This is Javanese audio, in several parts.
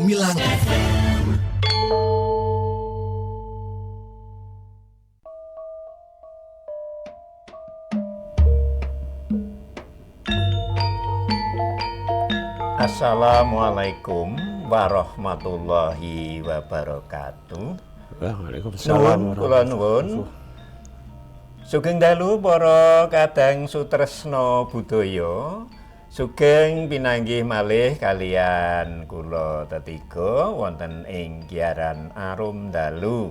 Gemilang FM. Assalamualaikum warahmatullahi wabarakatuh. Waalaikumsalam. Nuwun kula nuwun. Sugeng dalu para kadang sutresna budaya. Sugeng pinanggih malih kalian kula tetiga wonten ing giaran Arum Dalu.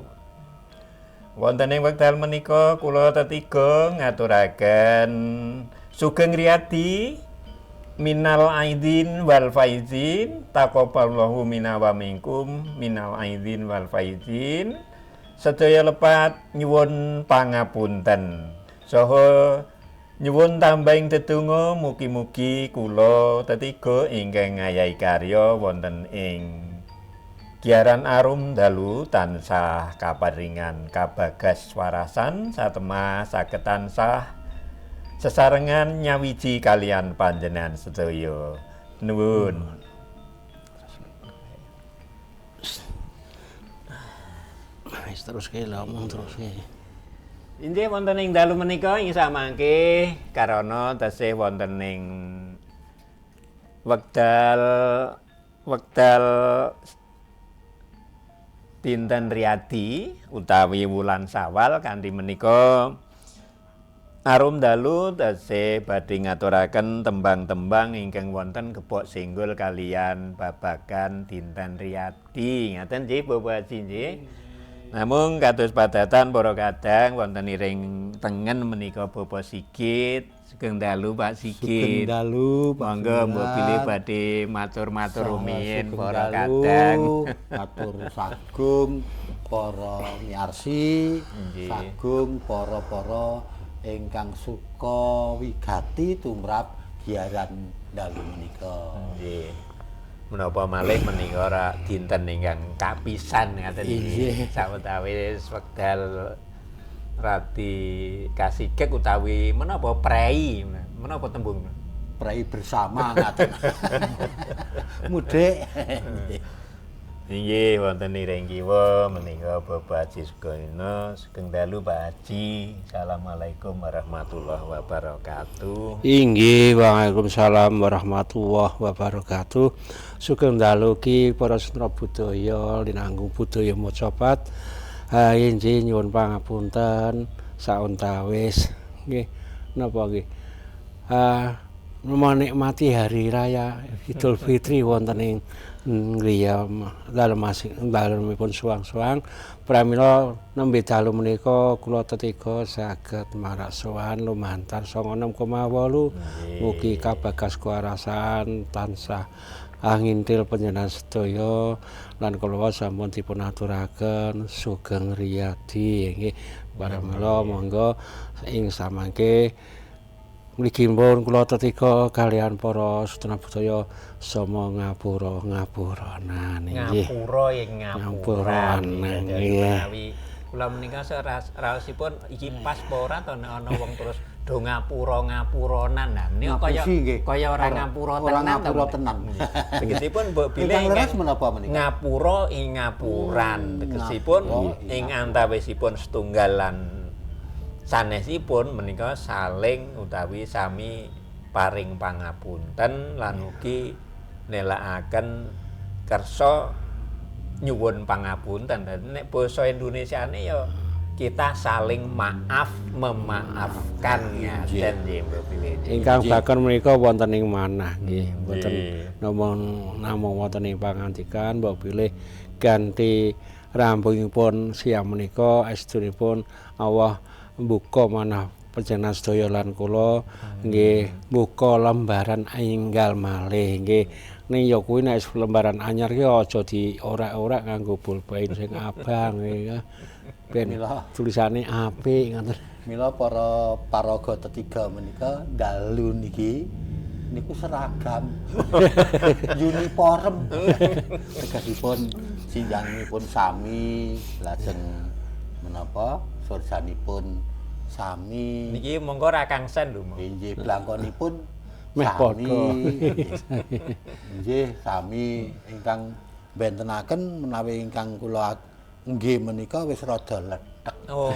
Wonten ing wekdal menika kula tetiga ngaturaken sugeng riyadi minal aidin wal faizin, taqabbalallahu minna wa minkum minal aidin wal faizin. Sedaya lepat nyuwun pangapunten. Saha nyuwun tambahing dedonga mugi-mugi kula tetiga ingkang ngayahi karya wonten ing Giaran Arum Dalu tansah kaparingan kabagas warasan satemah saged tansah sesarengan nyawiji kalian panjenengan sedaya. Nuwun. Wis teruske lho, omong teruske. Inggih wonten ing dalu menika ing samangke karana tesih wonten ing wekdal dinten Riyadi utawi wulan Sawal kanthi menika Arum Dalu tesih badhe ngaturaken tembang-tembang ingkang wonten Gebok Singgul kalian babagan dinten Riyadi. Ngaten nggih Bapak Haji nggih. Namung kados padatan para kadang wonten iring tengen menika Bapak Sigit. Sugeng dalu Pak Sigit. Sugeng dalu Pak. Monggo mbok bilih badhe matur-matur rumiyin para kadang. Matur sagung para miyarsi, sagung para-para ingkang suka wigati tumrap giaran dalu menika. Nggih. Menapa malih menika ora dinten ingkang kapisan ngaten iki. Sawetawis wekdal radi kasigek utawi menapa prei, menapa tembung prei bersama ngaten. Mudik. Inggih wonten iring kiwa menika Bapak Haji Sugono. Sugeng dalu Pak Haji. Assalamualaikum warahmatullahi wabarakatuh. Inggih waalaikumsalam warahmatullahi wabarakatuh. Sugeng dalu ki para sentra budaya linanggung budaya macapat. Inggih nyuwun pangapunten sauntawis nggih napa nggih. Menikmati hari raya Idul Fitri wonten ing griya dalem masing dalemipun suwang-suwang. Pramila nembe dalu menika kula tetiga saged marak sowan lumantar 96,8. Mugi kabagas kuwarasan tansah angintil panjenengan sedaya lan kula sampun dipun aturaken sugeng riyadi nggih. Pramila monggo ing samangke mligi pun kula tetiga kalian para sedana budaya sama ngapura ngapuranan nggih. Ngapura ing ngapuran nggih. Kula menika raosipun iki pas apa ora to nek ana wong terus do ngapura ngapuranan. Nah menika kaya kaya ora ngapura tenan to. Ora ngapura tenan. Tegesipun mbok bilih ngapura ing ngapuran. Tegesipun ing antawisipun setunggal lan sanesipun menika saling utawi sami paring pangapunten lan ugi nelakaken kersa nyuwun pangapunten. Nek basa Indonesiane ya kita saling maaf memaafkan ngaten nggih mbok bilih. Ingkang bakon menika wonten ing manah nggih, mboten namung wonten ing pangandikan mbok bilih ganti rampungipun siang menika estunipun Allah mbuka manah panjenengan sedaya lan kula nggih mbuka lembaran enggal malih nggih. Ning ya kuwi nek lembaran anyar ki aja diorek-orek nganggo pulpen sing abang nggih. Ben tulisane apik ngoten. Mila para paraga tetiga menika dalu niki niku seragam uniform. Tegesipun sinjangipun sami lajeng menapa surjanipun sami. Niki monggo ra kangsen lho. Inggih blangkonipun meh padha. Nggih sami ingkang Bentenaken menawi ingkang kula nggih menika wis rada lethek. Oh.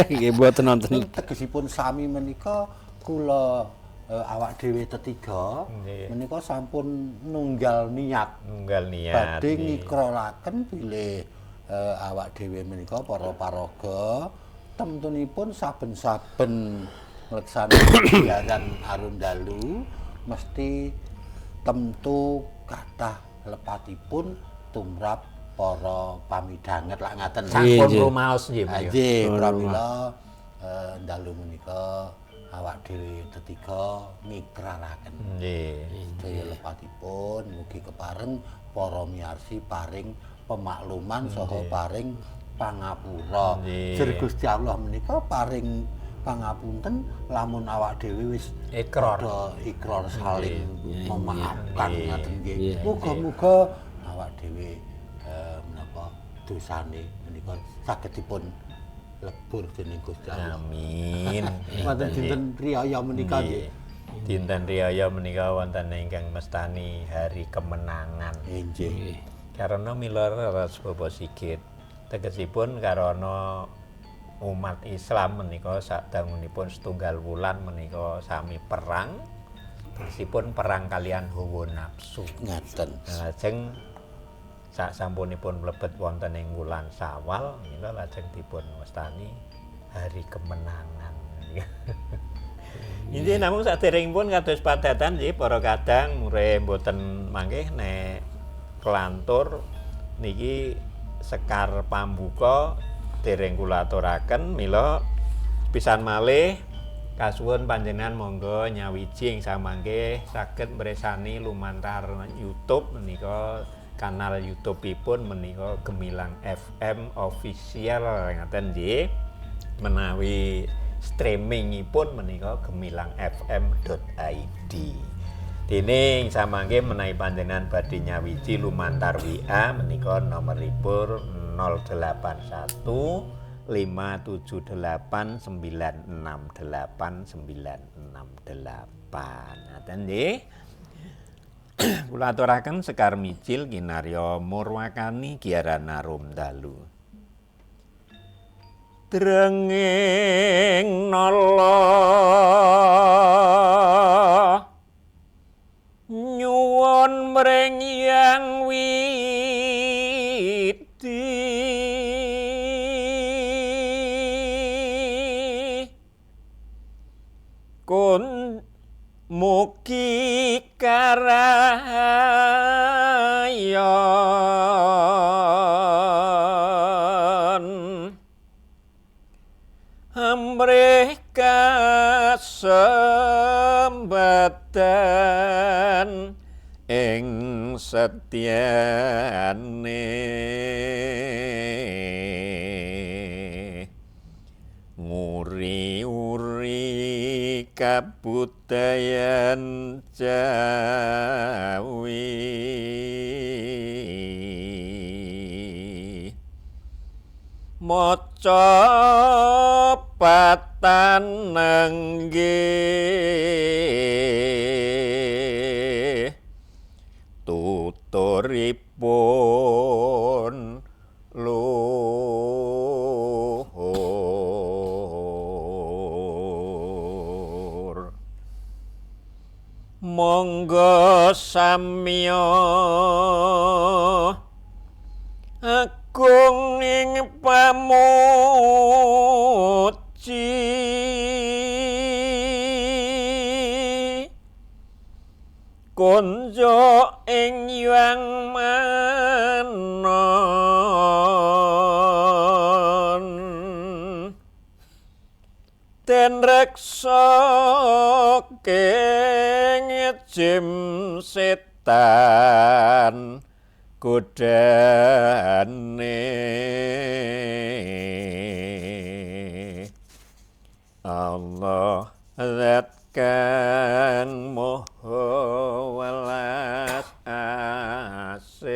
Nggih mboten nonton. Tegesipun sami menika kula awak dhewe tetiga menika sampun nunggal niat. Nunggal niat. Badhe ngikraraken bilih awak dhewe menika para paraga temtunipun saben-saben ngleksanakaken kegiatan arum dalu mesti temtu kathah lepatipun tumrap para pamidhanget lak ngaten. Sampun rumaos nggih. Nggih, pramila dalu menika awak dhewe tetiga ngikraraken. Nggih. Sedaya lepatipun mugi kepareng para miyarsi paring pemakluman saha paring pangapura. Jer Gusti Allah menika paring pangapunten lamun awak dhewe wis ikrar ikrar saling memaafkan ngaten nggih. Muga-muga awak dhewe menapa dosane menika saged dipun lebur dening Gusti Allah. Amin. Wonten dinten riyaya menika nggih. Dinten riyaya menika wonten ingkang mestani hari kemenangan. Nggih. Karena mila leres Bapak Sigit tegesipun karana umat Islam menika sadangunipun setunggal wulan menika sami perang, tegesipun perang kalian hawa nafsu. Ngaten. Lajeng sak sampunipun mlebet wonten ing wulan Syawal mila lajeng dipun wastani hari kemenangan. Inggih namung saderengipun kados padatan nggih para kadang murih mboten mangke nek kelantur niki sekar pambuka dereng kula aturaken mila pisan malih kasuwun panjenengan monggo nyawiji ing samangke saged mresani lumantar YouTube menika kanal YouTube-ipun menika Gemilang FM Official ngaten nggih. Menawi streamingipun menika gemilangfm.id. Dening samangke menawi panjenengan badhe nyawiji lumantar WA menika nomeripun 081 578 968 968. Ngaten nggih. Kula aturaken sekar mijil kinarya murwakani giaran arum dalu. Drenging nala nyuwun mring Hyang Widi kun mugi karayon amrih kasembatan ing setyane nguri-uri kabudayan Jawi maca patan nenggih tuturipun luhur monggo samya agung ing pamuji konjo ing Hyang Manon den reksa keng jim setan godane Allah zat kang maha welas asih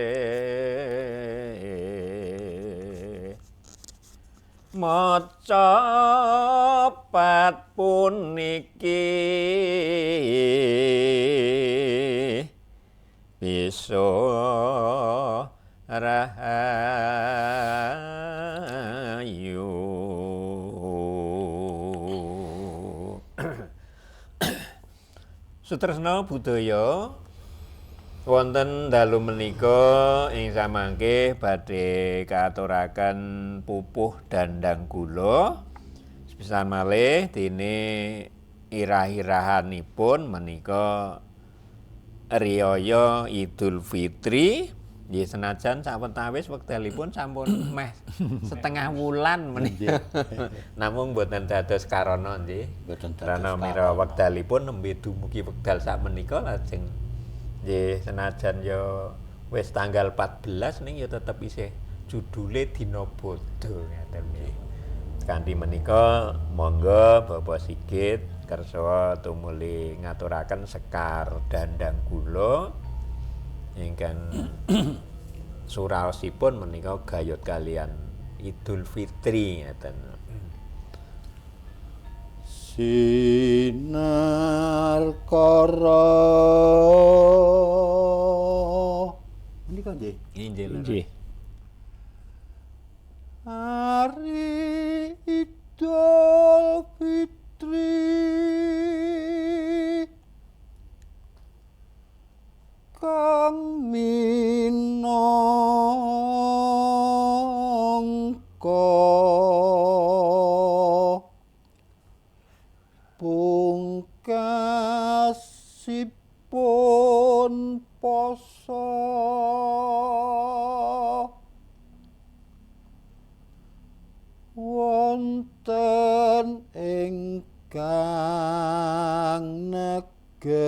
maca pat puniki bisa rahayu. Sutresna budaya wonten dalu menika ing samangke badhe kaaturaken pupuh dandang gula. Sepisan malih dene irah-irahanipun menika riyaya Idul Fitri. Nggih senajan sawetawis wekdalipun sampun meh setengah wulan menika. Namung mboten dados karana nggih. Mboten dados Karana mira wekdalipun nembe dumugi wekdal sakmenika lajeng nggih senajan ya wis tanggal 14 ning ya tetep isih judule Dina Bodho ngaten nggih. Kanthi menika monggo Bapak Sigit kersa tumuli ngaturaken sekar dandang gula ingkang suraosipun menika gayut kalian Idul Fitri ngaten. Sinar kara menika nggih. Inggih. Nggih. Hari Idul Fitri kang minangka pungkasipun poso wonten ingkang negesake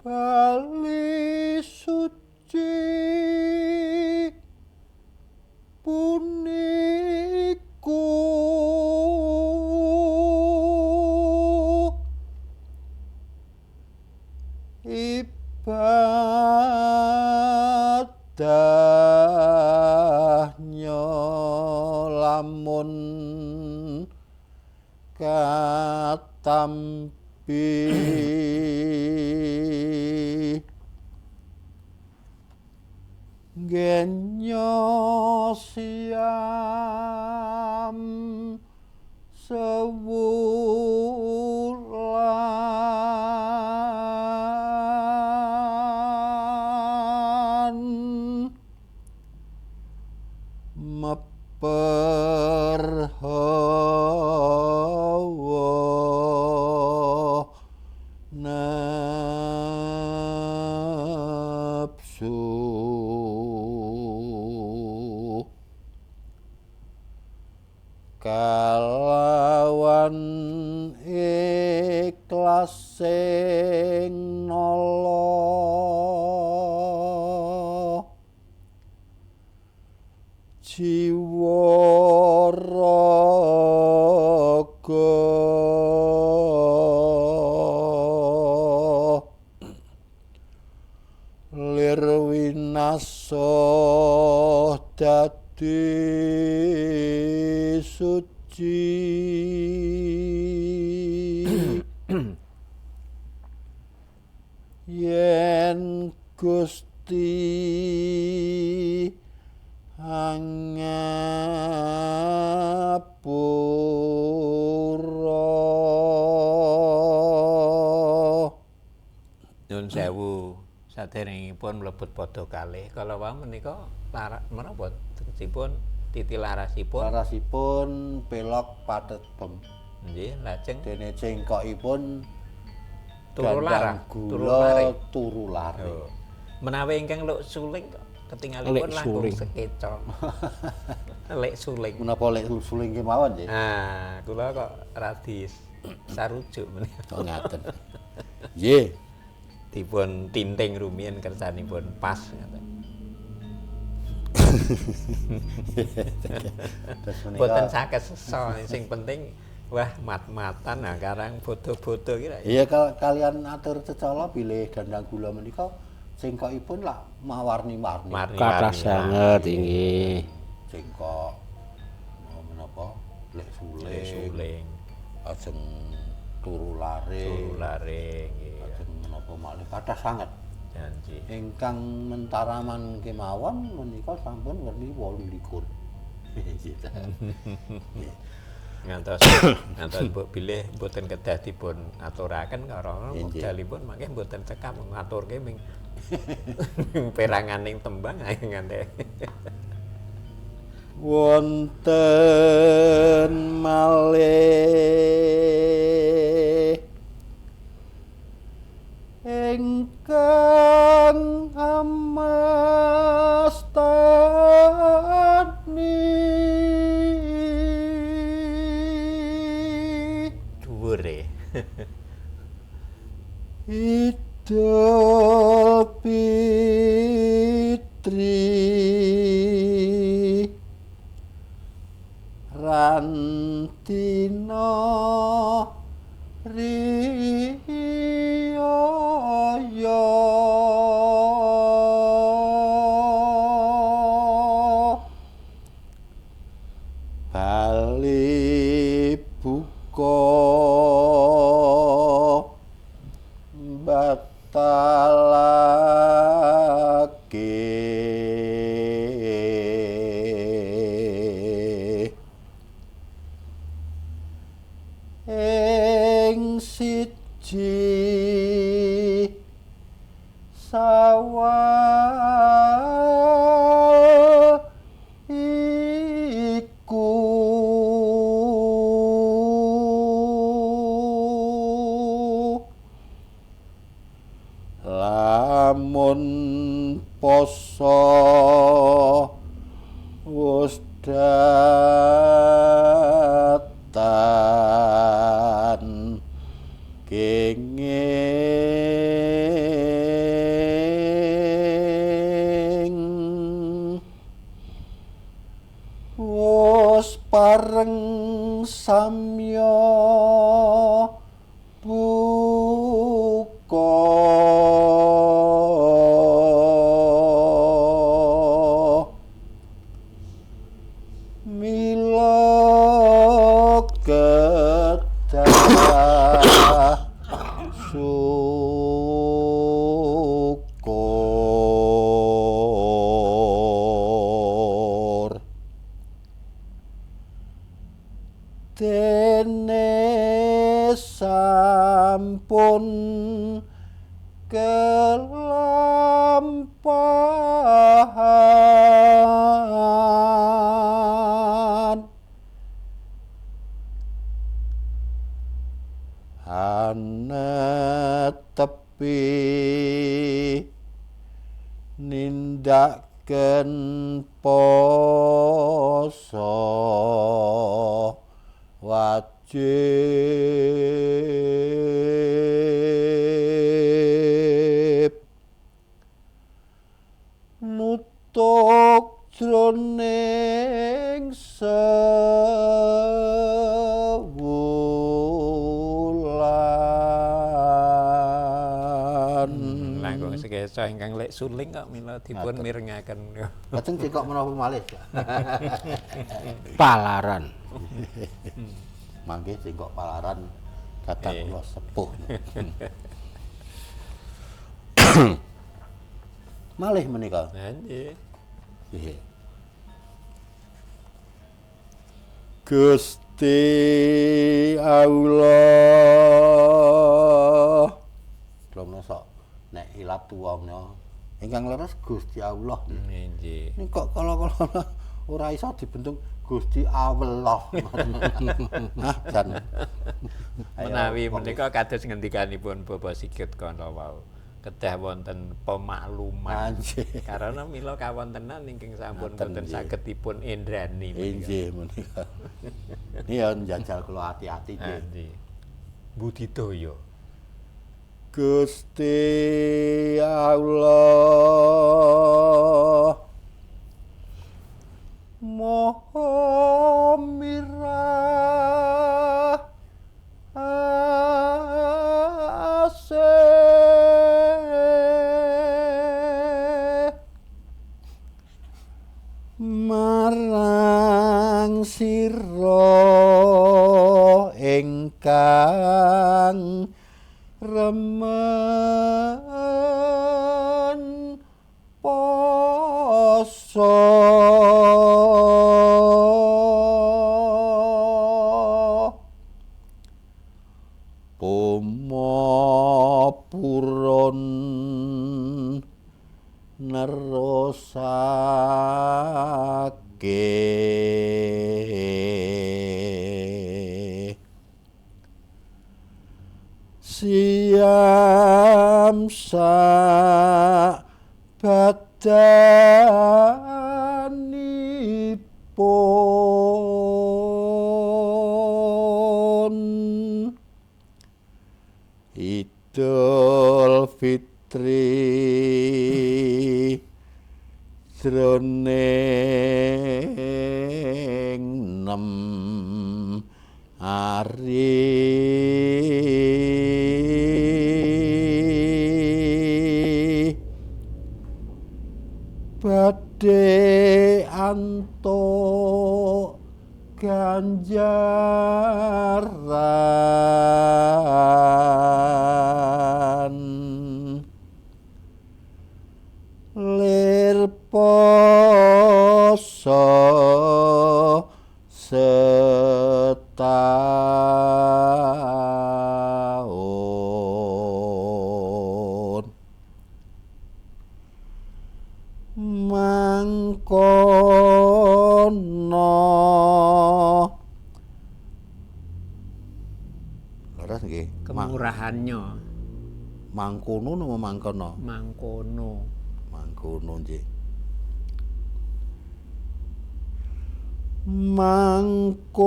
bali suci puniku ibadahnya lamun katampi genyo siam sewulan meper hawa nafsu kalawan ikhlas sing nala jiwa raga lir winasa dadi suci yen Gusti angapura. Nyun sewu saderengipun mlebet padha kalih kala wau menika menapa tegesipun titi larasipun? Larasipun pelok pathet bem. Nggih, lajeng dene cengkokipun turu larang, turu lare. Oh. Menawi ingkang luk suling ketingalipun langkung sekeca. Lek suling. Menapa lek suling kemawon nggih? Ah, kula kok radi sarujuk menika. Oh ngaten. Nggih. Dipun tinting rumiyin kersanipun pas ngaten. Boten saged sesa, sing penting wah mat-matan nah karang bodo-bodo iki. Iya kalian atur cecala bilih dandang gula menika cengkokipun lak mawarni-warni. Kathah sanget inggih. Cengkok menapa? Lek suling. Suling. Ajeng turu lare. Turu lare nggih. Ajeng menapa malih kathah sanget. Janji. Ingkang mentaraman kemawon menika sampun werni 28. Ngantos ngantos mbok bilih mboten kedah dipun aturaken karana wekdalipun mangke mboten cekap ngaturke ming peranganing tembang ae nganti. Wonten malih ingkang amastani dhuwure Idul Fitri Rantina Riyaya Bali buka batalake ing siji Sawal iku lamun poso wis datan kenging wis pareng samya buka mila kedah syukur dene sampun kelampahan anetepi nindaken poso wajib nutuk jroning sewulan. Langkung sekeca ingkang lek suling kok mila dipun mirengaken. Lajeng cekok menapa malih? Palaran. Mangke cekok palaran kadang kula sepuh. Malih menika. Nggih. Nggih. Gusti Allah. Kula sok nek ilat tuwa menika ingkang leres Gusti Allah. Nggih. Ning kok kala-kala ora iso dibentuk Gusti Allah. Nah, jan. Menawi menika kados ngendikanipun Bapak Sigit kala wau. Kedah wonten pemakluman. Karena mila kawontenan ingkang sampun boten saged dipun endrani. Inggih menika. Niki ya njajal kula ati-ati nggih. Budidaya. Gusti Allah Maha Mirah Asih marang sira poso pomo purun nerusake siam sak badanipun Idul Fitri jroning 6 ari badhe antuk ganjaran lir poso setahun mangkono. Leres nggih. Kemurahannya. Mangkono napa mangkono? Mangkono. Mangkono nggih. Mangkono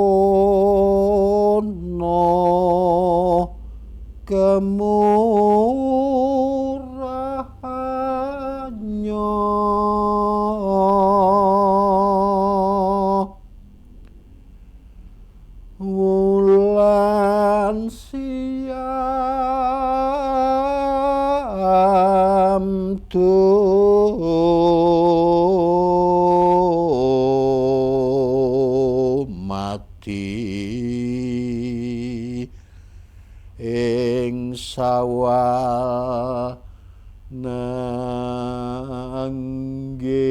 kemurahannya wulan siam dumadi ing sawal nenggih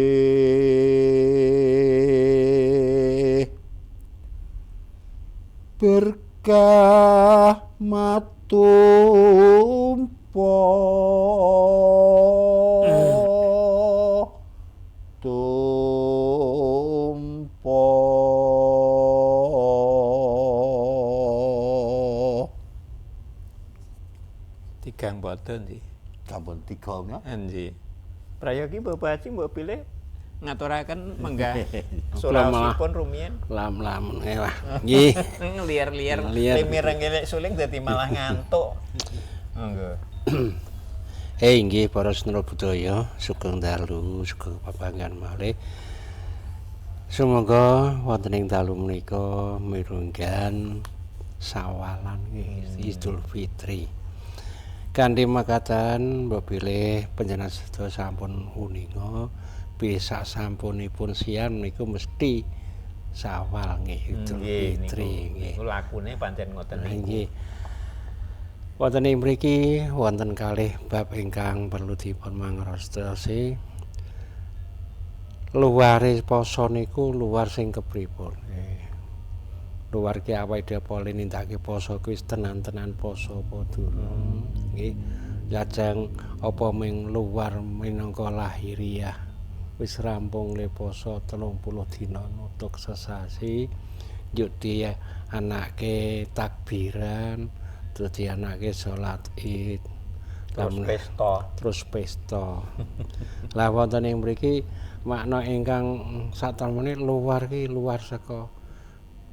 berkah matumpa tumpa tigang boten sih. Sampun tiga nya. Nggih. Prayogi Bapak Haji mbok pilih ngaturaken menggah suraosipun rumiyin. Lam-lam lah. Nggih. Liar-liar limireng elek suling dadi malah ngantuk. Monggo. Hei nggih para sedherek budaya, sugeng dalu, sugeng papanggihan malih. Sumangga wonten ing dalu menika mirunggan sawalan nggih Idul Fitri. Kanthi makaten mbok bilih panjenengan sedaya sampun uninga bilih sak sampunipun siang niku mesti Sawal nggih Idul Fitri nggih. Niku lakune pancen ngoten niku. Nggih. Wonten ing mriki wonten kalih bab ingkang perlu dipun mangertosi. Luware poso niku luar sing kepripun nggih. Luar ki awake dhewe poli nindakake poso kuwi tenan-tenan poso apa durung nggih. Lajeng apa ming luar minangka lahiriah wis rampung le poso 30 dina nutuk sesasi yuk di anake takbiran terus dianake salat Id terus pesta terus pesta. Lah wonten ing mriki makna ingkang satemene luar ki luar saka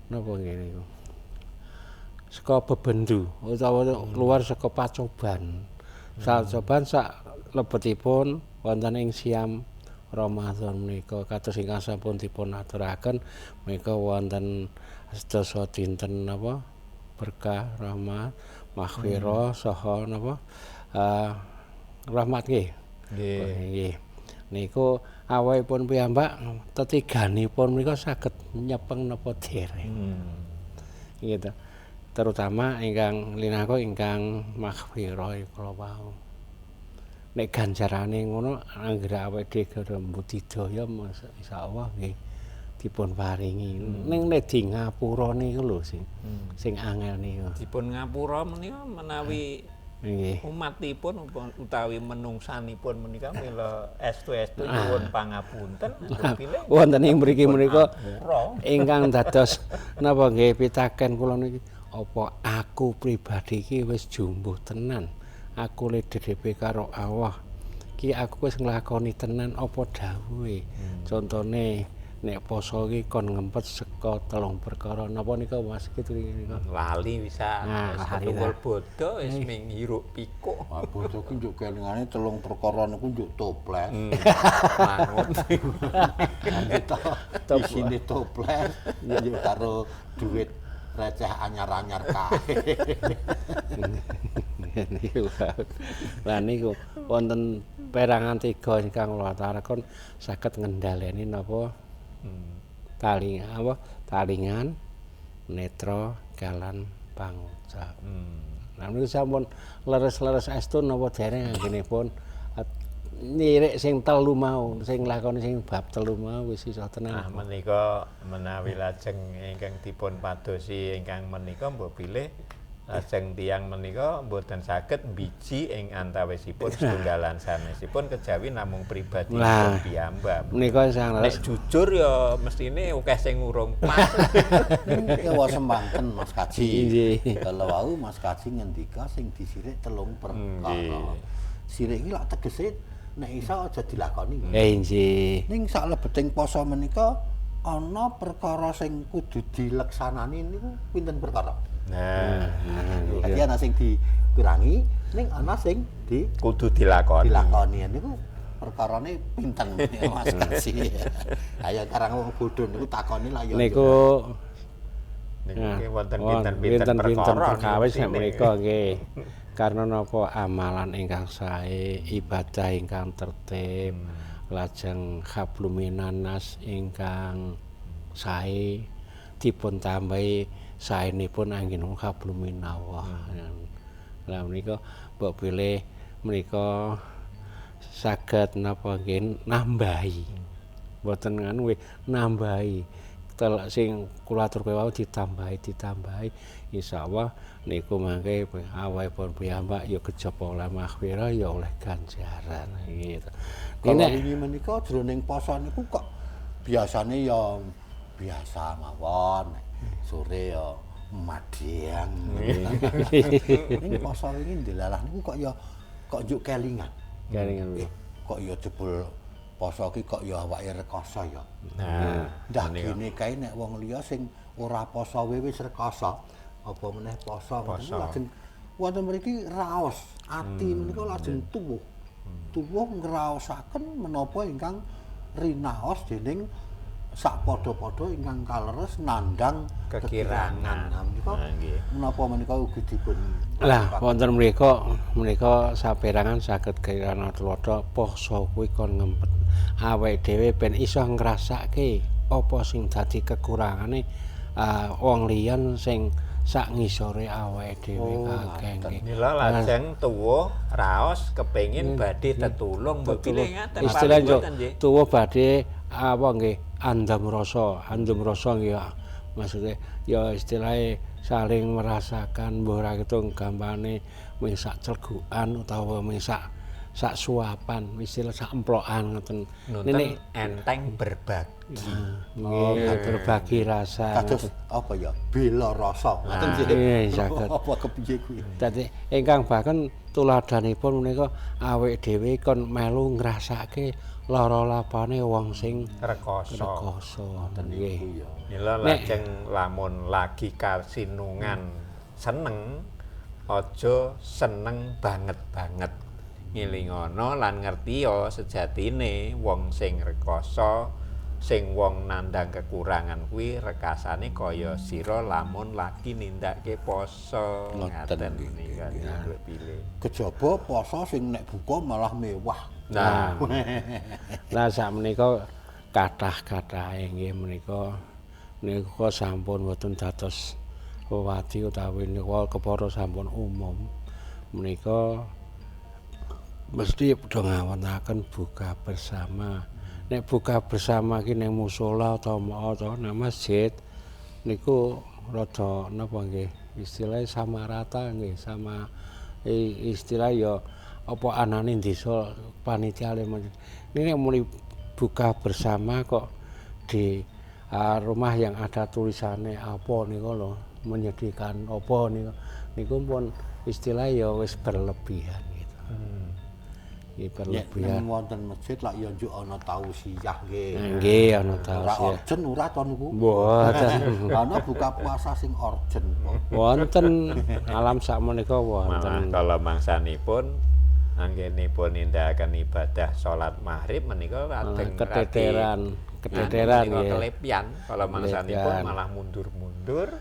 napa nggih niku saka bebendu utawa luar saka pacoban. Pacoban sak lebetipun wonten ing siam Ramadan menika kados ingkang sampun dipun aturaken menika wonten sedasa dinten napa berkah rahmat maghfirah saha napa rahmat nggih. Nggih. Niku awakipun piyambak tetiganipun menika saged nyepeng napa dereng. Gitu. Terutama ingkang linangka ingkang maghfirah kula wau. Nek ganjarane ngono anggere awake dhewe mbudidaya insyaallah nggih dipun paringi. Ning nek di ngapura niku lho sing sing angel niku. Dipun ngapura menika menawi nggih umatipun utawi menungsanipun menika mila estu-estu nyuwun pangapunten pilih wonten ing mriki menika ingkang dados napa nggih pitaken kula niki apa aku pribadi iki wis jumbuh tenan, aku le dhewe karo Allah iki aku wis nglakoni tenan apa dawuhe. Contone nek poso iki kon ngempet saka telung perkara napa nika Mas gitu nika lali bisa wis ketunggal bodho wis ming hiruk pikuk. Wah bodho ki njuk kelingane telung perkara niku njuk toples. Manut. Isine toples njuk karo duit receh anyar-anyar kae. Niku. Lah niku wonten perangan tiga ingkang kula aturaken saged ngendhaleni napa taling apa talingan netra kalan pangucap. Lah niku sampun leres-leres estu napa dereng anggenipun nirik sing telu mau, sing lakoni sing bab telu mau wis iso tenan. Nah menika menawi lajeng ingkang dipun padosi ingkang menika mbok pilih lajeng tiyang menika mboten saged mbiji ing antawisipun setunggalan sanesipun kejawi namung pribadi piyambak. Menika sang nek jujur ya mestine akeh sing urung pas. Ewa semangken Mas Kaji. Kalau wau Mas Kaji ngendika sing disirik telung perkara. Sirik iki lak tegese nek iso aja dilakoni. Nggih. Ning saklebeting poso menika ana perkara sing kudu dileksanani niku pinten perkara? Nah, dadi ana sing dikurangi, ning ana sing di kudu dilakoni. Dilakoni niku perkarane pinten Mas Kaji. Ayo karang wong bodho niku takoni lah ya. Niku niku wonten pinten-pinten perkara perkawis nek menika nggih. Karena napa amalan ingkang sae, ibadah ingkang tertib, lajeng hablum minanas ingkang sae dipun tambahi saenipun anggenipun hablum minallah. Lah menika mbok pilih menika saged napa nggih nambahi. Mboten nganu nggih nambahi. Telek sing kula aturke wau ditambahi insyaallah niku mangke awakipun piyambak ya kejaba oleh maghfirah ya oleh ganjaran gitu. Kala wingi menika jroning poso niku kok biasane ya biasa mawon. Sore ya madheng. Ning poso wingi ndelalah niku kok ya kok njuk kelingan. Kelingan. Kok ya jebul poso ki kok ya awake rekoso ya. Nah, ndah gene kae nek wong liya sing ora poso wis rekoso, apa meneh poso ngoten lajeng wonten mriki raos ati menika lajeng tuwuh. Tuwuh ngraosaken menapa ingkang rinaos dening sak padha-padha ingkang kaleres nandhang kekirangan. Nah menika menapa menika ugi dipun lah wonten mriku menika saperangan saged kirana tuladha poso kuwi kon ngempet awake dhewe ben iso ngrasake apa sing dadi kekurangane wong liyan sing sak ngisore awake dhewe kakek nggih. Mila lajeng tuwuh raos kepengin badhe tetulung mbok pilih ngaten. Istilah tuwuh badhe apa nggih andam rasa nggih maksudnya ya istilahnya saling merasakan mbah ora ketung gampane mung sak clegukan utawa mung sak suapan istilah sak emplokan ngoten. Nek enteng berbagi. Nggih, berbagi rasa. Kados apa ya? Bela rasa. Ngoten nggih. Apa kepiye kuwi? Dadi ingkang bahkan tuladhanipun menika awake dhewe kon melu ngrasake lara lapane wong sing rekoso. Rekoso nggih. Mila lajeng lamun lagi kasinungan seneng aja seneng banget-banget. Ngilingono lan ngertiya sejatine wong sing rekoso sing wong nandhang kekurangan kuwi rekasane kaya sira lamun lagi nindakake poso. Ngaten nika pilih. Kejaba poso sing nek buka malah mewah. Nah, lah sakmenika kathah-kathahe nggih menika niku sampun boten dados wewadi utawi niku kepara sampun umum menika Mesti padha ngawontenaken buka bersama. Nek buka bersama ki ning musala utawa nang masjid niku rada napa nggih istilahnya sama rata nggih, sama istilah ya apa anane desa panitia le. Ini nek muni buka bersama kok di rumah yang ada tulisannya apa niku lho, menyedihkan apa niku, niku pun istilah ya wis berlebihan gitu. Nggih, berlebihan. Nek wonten masjid lak ya njuk ana tausiah nggih. Nggih, ana tausiah. Ora urgen ora to niku. Mboten. Ana buka puasa sing urgen. Wonten alam sakmenika wonten. Malah kala mangsanipun anggenipun nindakaken ibadah salat maghrib menika lajeng keteteran, keteteran nggih. Kelepian kala mangsanipun malah mundur-mundur,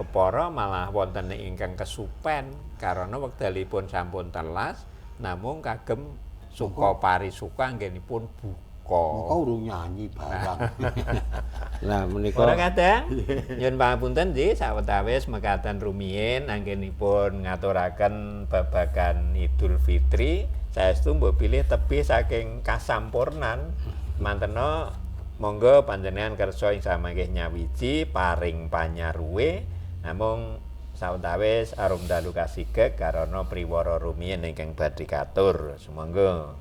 kepara malah wonten ingkang kesupen karena wekdalipun sampun telas namung kagem suka parisuka anggenipun buka. Moko urung nyanyi barang. Lah menika ora kadang nyuwun pangapunten nggih sawetawis mekaten rumiyin anggenipun ngaturaken babagan Idul Fitri saestu mbok pilih tebih saking kasampurnan mantena monggo panjenengan kersa ing samangke nyawiji paring panyaruwe namung sawetawis arum dalu kasigek karana priwara rumiyin ingkang badhe katur. Sumangga.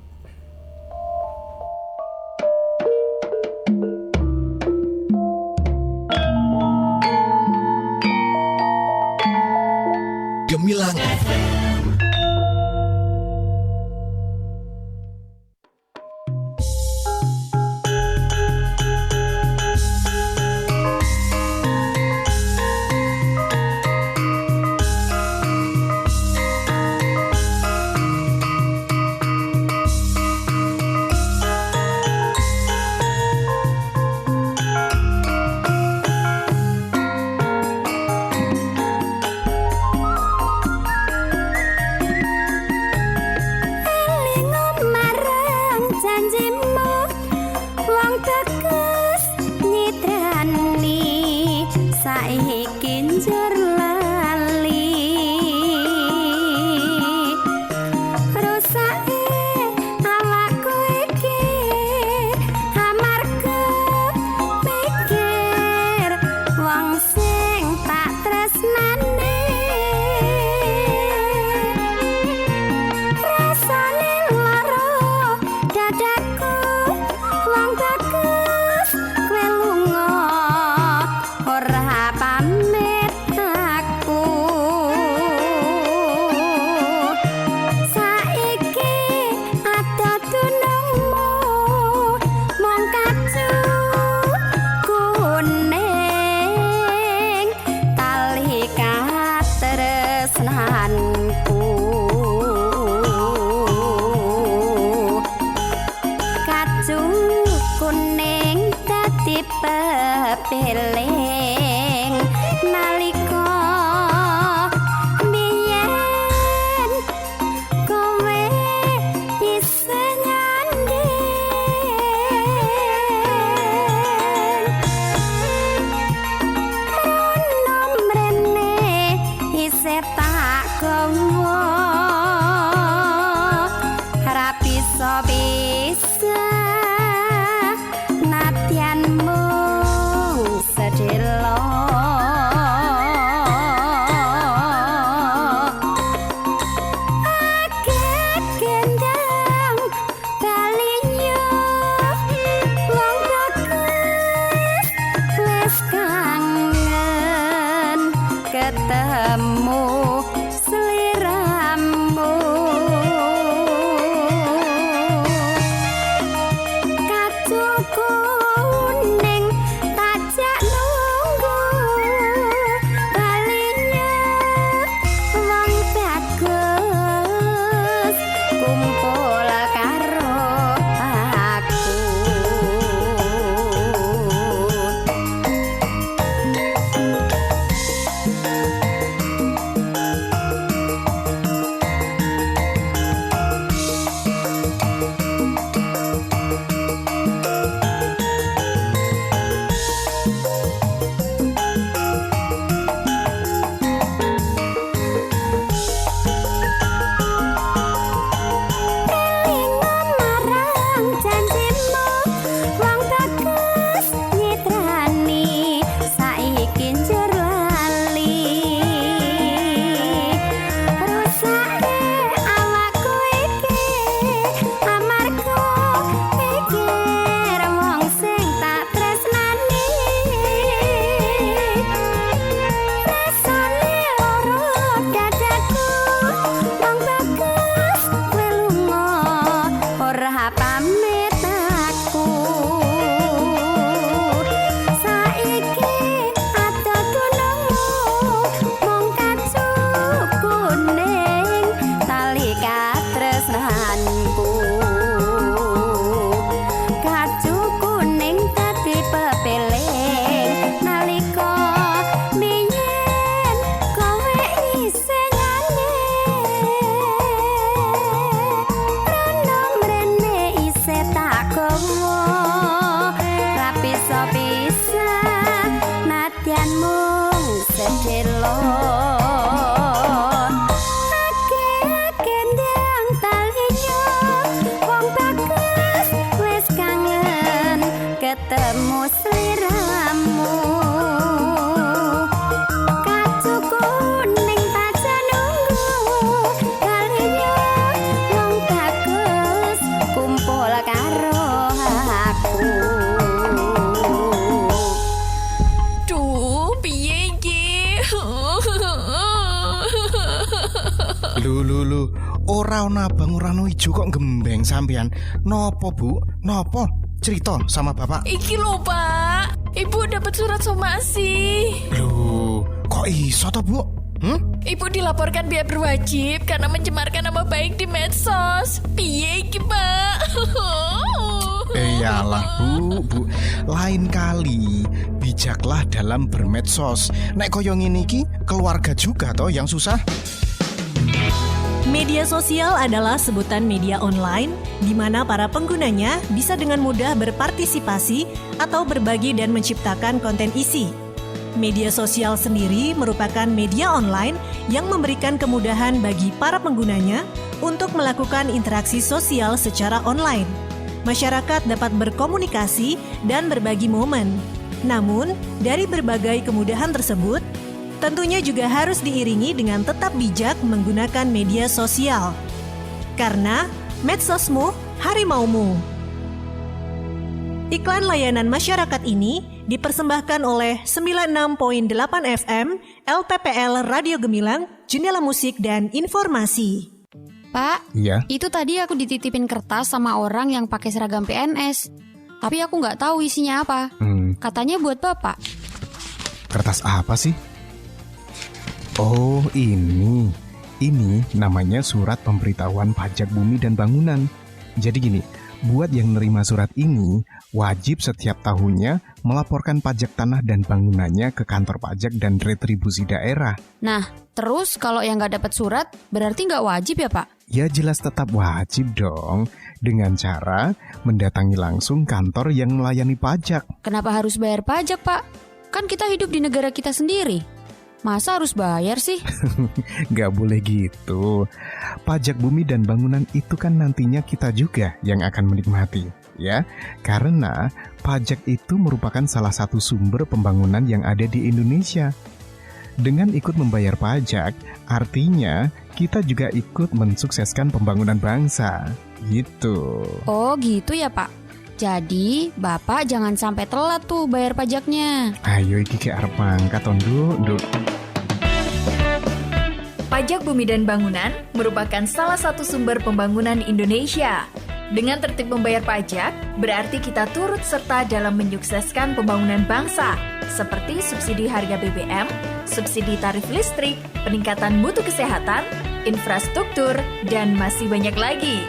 Gemilang FM. Pepeling nalika biyen kowe bisa nyanding rono mrene isih tak gawa ra bisa bisa nadyan mung sedelo. Akeh gendang baliyo wong bagus wis kangen ketemu sliramu. Pamit aku saiki adoh gunungmu mung kacu kuning tali katresnanku kacu kuning dadi pepeling nalika biyen kowe isih nyanding rono mrene isih tak gawa ra bisa-bisa nadyan mung sedhela ake-ake ndang talinya wong bagus wis kangen ketemu sliramu kacu kuning taja nunggu kalinya wong bagus kumpul karo aku. Duh, piye iki? Lho lho lho, ora ana abang ora ana ijo kok gembeng sampean. Nopo, Bu? Nopo? Cerita sama bapak. Iki lho, Pak. Ibu dapat surat somasi. Lho, kok iso toh, Bu? Hmm? Ibu dilaporkan pihak berwajib karena mencemarkan nama baik di medsos. Piye iki, Pak? Iyalah, Bu, Bu. Lain kali bijaklah dalam bermedsos. Nek koyo ngene iki, keluarga juga toh yang susah. Media sosial adalah sebutan media online di mana para penggunanya bisa dengan mudah berpartisipasi atau berbagi dan menciptakan konten isi. Media sosial sendiri merupakan media online yang memberikan kemudahan bagi para penggunanya untuk melakukan interaksi sosial secara online. Masyarakat dapat berkomunikasi dan berbagi momen. Namun, dari berbagai kemudahan tersebut, tentunya juga harus diiringi dengan tetap bijak menggunakan media sosial. Karena medsosmu harimaumu. Iklan layanan masyarakat ini dipersembahkan oleh 96.8 FM LPPL Radio Gemilang, Jendela Musik dan Informasi. Pak, Iya. itu tadi aku dititipin kertas sama orang yang pakai seragam PNS. Tapi aku nggak tahu isinya apa. Katanya buat bapak. Kertas apa sih? Oh, ini. Ini namanya surat pemberitahuan pajak bumi dan bangunan. Jadi gini, buat yang nerima surat ini, wajib setiap tahunnya melaporkan pajak tanah dan bangunannya ke kantor pajak dan retribusi daerah. Nah, terus kalau yang nggak dapat surat, berarti nggak wajib ya Pak? Ya jelas tetap wajib dong, dengan cara mendatangi langsung kantor yang melayani pajak. Kenapa harus bayar pajak Pak? Kan kita hidup di negara kita sendiri. Masa harus bayar sih? Nggak boleh gitu. Pajak bumi dan bangunan itu kan nantinya kita juga yang akan menikmati, ya. Karena pajak itu merupakan salah satu sumber pembangunan yang ada di Indonesia. Dengan ikut membayar pajak, artinya kita juga ikut mensukseskan pembangunan bangsa. Gitu. Oh gitu ya Pak. Jadi, Bapak jangan sampai telat tuh bayar pajaknya. Ayo iki kayak arep mangkat to, Nduk, Nduk. Pajak bumi dan bangunan merupakan salah satu sumber pembangunan Indonesia. Dengan tertib membayar pajak, berarti kita turut serta dalam menyukseskan pembangunan bangsa, seperti subsidi harga BBM, subsidi tarif listrik, peningkatan mutu kesehatan, infrastruktur, dan masih banyak lagi.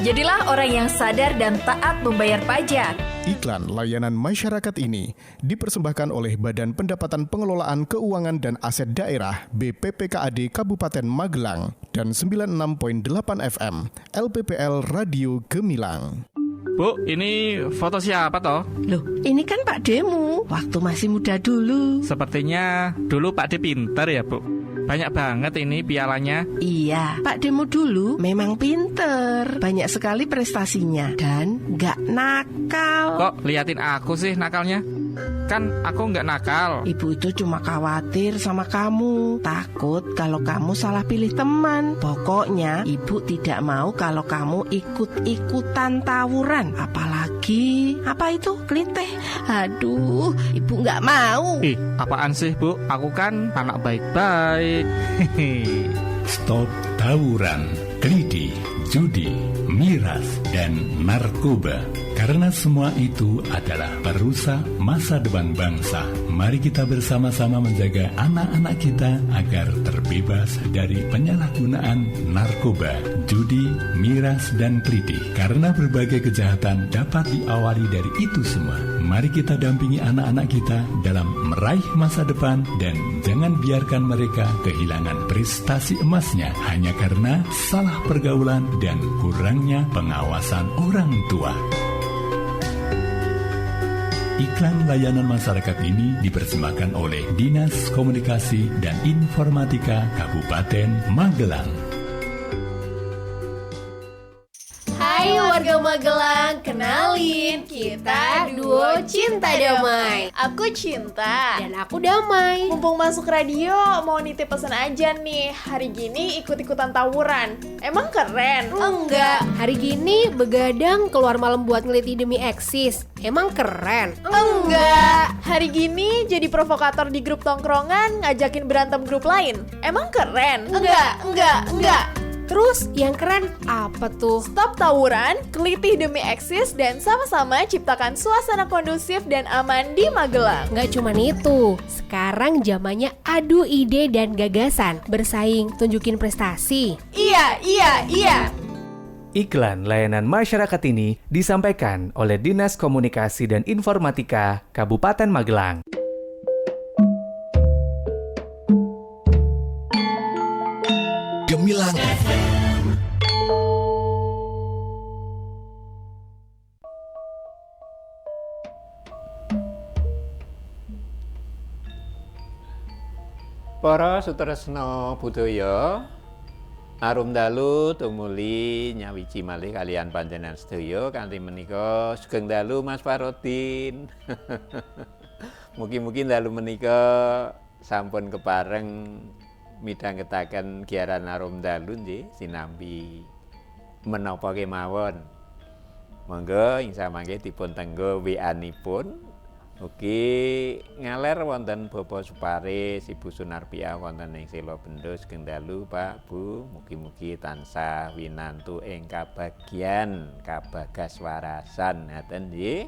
Jadilah orang yang sadar dan taat membayar pajak. Iklan layanan masyarakat ini dipersembahkan oleh Badan Pendapatan Pengelolaan Keuangan dan Aset Daerah BPPKAD Kabupaten Magelang dan 96.8 FM LPPL Radio Gemilang. Bu, ini foto siapa toh? Loh, ini kan Pak Demu waktu masih muda dulu. Sepertinya dulu Pak D pinter ya, Bu. Banyak banget ini pialanya. Iya, Pak Demu dulu memang pinter. Banyak sekali prestasinya dan nggak nakal. Kok liatin aku sih nakalnya? Kan aku nggak nakal. Ibu itu cuma khawatir sama kamu. Takut kalau kamu salah pilih teman. Pokoknya ibu tidak mau kalau kamu ikut-ikutan tawuran. Apalagi, apa itu? Klitih. Aduh, ibu nggak mau. Ih, apaan sih Bu? Aku kan anak baik-baik. Stop tawuran. klidi, judi, miras, dan narkoba. Karena semua itu adalah perusak masa depan bangsa. Mari kita bersama-sama menjaga anak-anak kita agar terbebas dari penyalahgunaan narkoba, judi, miras, dan klidi. Karena berbagai kejahatan dapat diawali dari itu semua. Mari kita dampingi anak-anak kita dalam meraih masa depan dan jangan biarkan mereka kehilangan prestasi emasnya hanya karena salah pergaulan dan kurangnya pengawasan orang tua. Iklan layanan masyarakat ini dipersembahkan oleh Dinas Komunikasi dan Informatika Kabupaten Magelang. Hai warga Magelang, kenalin kita duo Cinta Damai. Aku Cinta. Dan aku Damai. Mumpung masuk radio, mau nitip pesan aja nih. Hari gini ikut-ikutan tawuran. Emang keren? Enggak. Hari gini begadang keluar malam buat ngeliti demi eksis. Emang keren? Enggak. Hari gini jadi provokator di grup tongkrongan ngajakin berantem grup lain. Emang keren? Enggak. Terus yang keren apa tuh? Stop tawuran, kelitih demi eksis, dan sama-sama ciptakan suasana kondusif dan aman di Magelang. Nggak cuman itu, sekarang zamannya adu ide dan gagasan, bersaing, tunjukin prestasi. Iya. Iklan layanan masyarakat ini disampaikan oleh Dinas Komunikasi dan Informatika Kabupaten Magelang. Gemilang FM. Para sutresna budaya, arum dalu tumuli nyawiji malih kalian panjenengan sedaya kanthi menika sugeng dalu Mas Farodin. Mugi-mugi dalu menika sampun kepareng midhangetaken giaran arum dalu nggih sinambi menapa kemawon. Monggo ing samangke dipun tenggo WA-nipun. Ugi ngaler wonten Bapak Suparis, Ibu Sunarpia wonten ing Selo Bendo sugeng dalu Pak Bu, mugi-mugi tansah winantu ing kabagyan kabagas warasan ngaten nggih.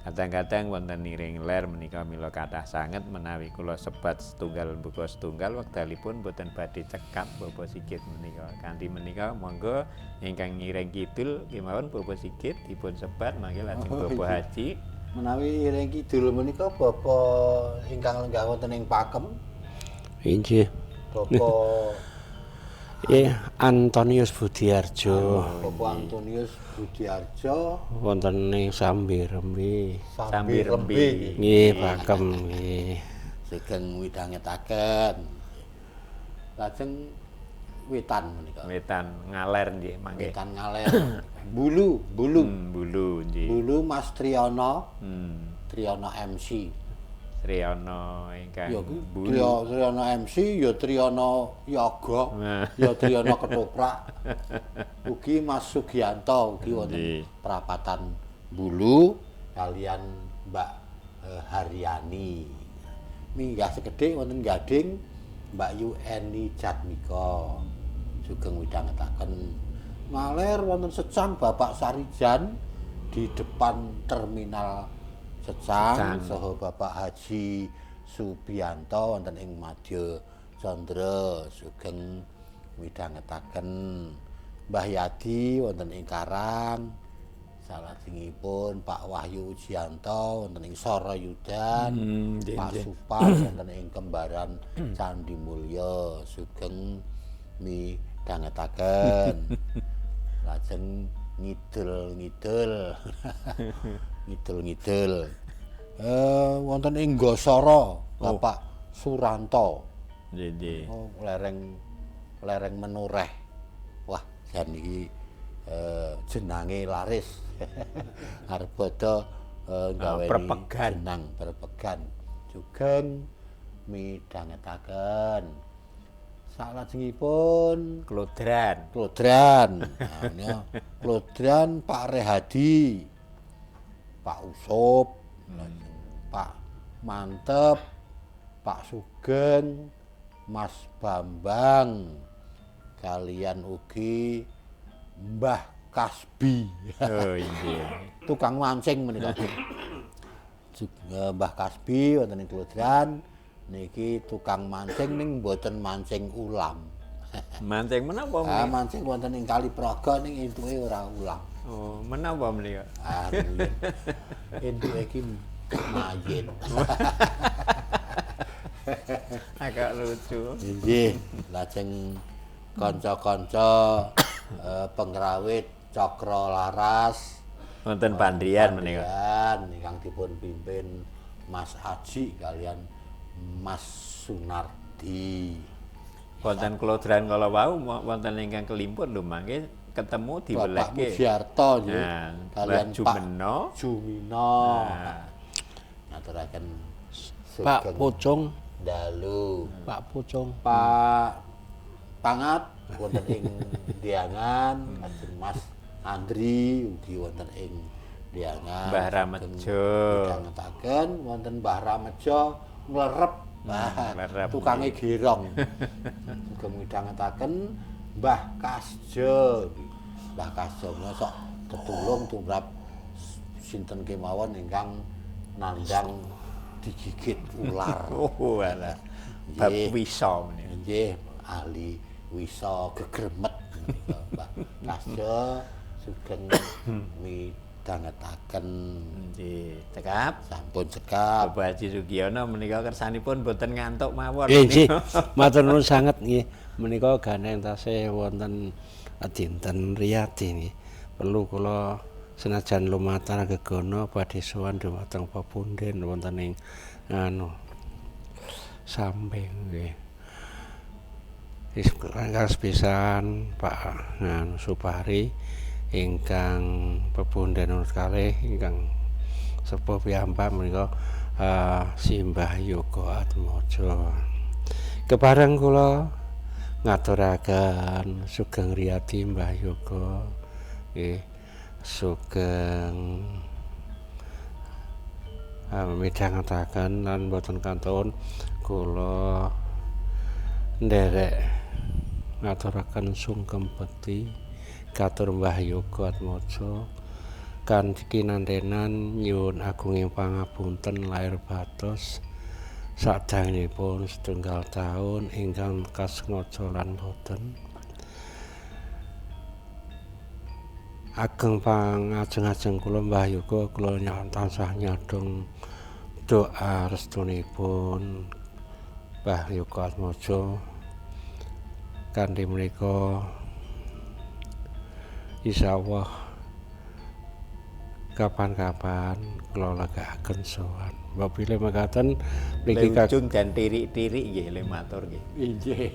Kadang-kadang wonten niring ler menika mila kathah sanget menawi kula sebat setunggal buka setunggal wekdalipun boten badhe cekap Bapak Sigit menika. Kanthi menika monggo ingkang ngiring kidul kemawon Bapak Sigit dipun sebat mangke lajeng Bapak Haji. Menawi iring kidul menika Bapak ingkang lenggah wonten ing Pakem. Inggih. Bapak Antonius Budiarjo. Bapak Antonius Budiarjo wonten ing Sambirembe. Sambirembe. Nggih, Pakem nggih. Sugeng midhangetaken. Lajeng wetan menika. Wetan ngaler nggih mangke. Wetan ngaler. Bulu. Bulu nggih. Bulu Mas Triyono. Triyono MC. Triyono ingkang ya Triyono MC, ya Triyono Yoga, ya Triyono Ketoprak. Ugi Mas Sugianto ugi wonten prapatan Bulu kalian Mbak Haryani. Minggah sekedhik wonten Gading Mbak Yu Eni Jatmika. Sugeng midhangetaken. Ngaler wonten Secang Bapak Sarijan di depan terminal Secang saha Bapak Haji Subianto wonten ing Madya Candra sugeng midhangetaken. Mbah Yadi wonten ing Karang, salajengipun Pak Wahyu Ujianto wonten ing Sarayudan, Pak Supar wonten ing Kembaran Candi Mulya sugeng midhangetaken. Lajeng ngidul-ngidul. Ngidul-ngidul. Wonten ing Gosara Bapak Suranto. Nggih. Oh, lereng Menoreh. Wah, jan iki jenange laris. Arep padha gaweni jenang prepegan. Sugeng midhangetaken. Salajengipun Klodran. Nah, Klodran Pak Rehadi, Pak Usop, Pak Mantep, Pak Sugeng, Mas Bambang, Kalian ugi Mbah Kasbi. Oh inggih. Tukang mancing menika. Mbah Kasbi wonten ing Klodran niki tukang mancing ning mboten mancing ulam. Mancing menapa menika? Ah, mancing wonten ing Kali Praga ning entuke ora ulam. Oh, menapa menika? Ah, entuke iki mayin. Agak lucu. Nggih, lajeng kanca-kanca pengrawit Cakra Laras wonten Pandrian menika. Ingkang dipun pimpin Mas Aji kalian Mas Sunardi. Wonten Klodran kala wau wonten ingkang kelimpur lho mangke ketemu diwelehke. Bapak Mujiarto nggih. Kalian Pak Jumino. Ngaturaken Pak Pucung dalu. Pak Pucung, Pak Pangat wonten ing Diangan, lajeng Mas Andri ugi wonten ing Diangan. Mbah Ramejo. Midhangetaken wonten Mbah Ramejo nglerep. Mbah tukange gerong. Sugeng midhangetaken Mbah Kasjo. Mbah Kasjo menika sok tetulung tumrap sinten kemawon ingkang nandang digigit ular. Oh alah. Bab wisa menika. Nggih, ahli wisa gegremet menika Mbah Kasjo sugeng midhangetaken. Nggih, cekap. Sampun cekap. Bapak Haji Sugiono menika kersanipun boten ngantuk mawon. Nggih, matur nuwun sanget nggih. Menika gandeng tasih wonten dinten riyadi nggih. Perlu kula senajan lumatar gegana badhe sowan dhumateng pepunden wonten ing anu samping nggih. Wis pisan Pak nganu Supari ingkang pepunden urut kalih ingkang sepuh piyambak menika Simbah Yoga Atmaja. Kepareng kula ngaturaken sugeng riyadi Mbah Yoga nggih, sugeng midhangetaken lan boten kantun kula nderek ngaturaken sungkem bekti katur Mbah Yoga Atmaja kanthi kinantenan nyuwun agunging pangapunten lair batos sadangunipun setunggal taun ingkang kasengaja lan boten. Ageng pangajeng-ajeng kula Mbah Yoga kula tansah nyadong doa restunipun Mbah Yoga Atmaja kanthi menika insyaallah kapan-kapan kula legakaken sowan. Mbok bilih mekaten mriki ujung dan tirik-tirik nggih le matur nggih. Nggih.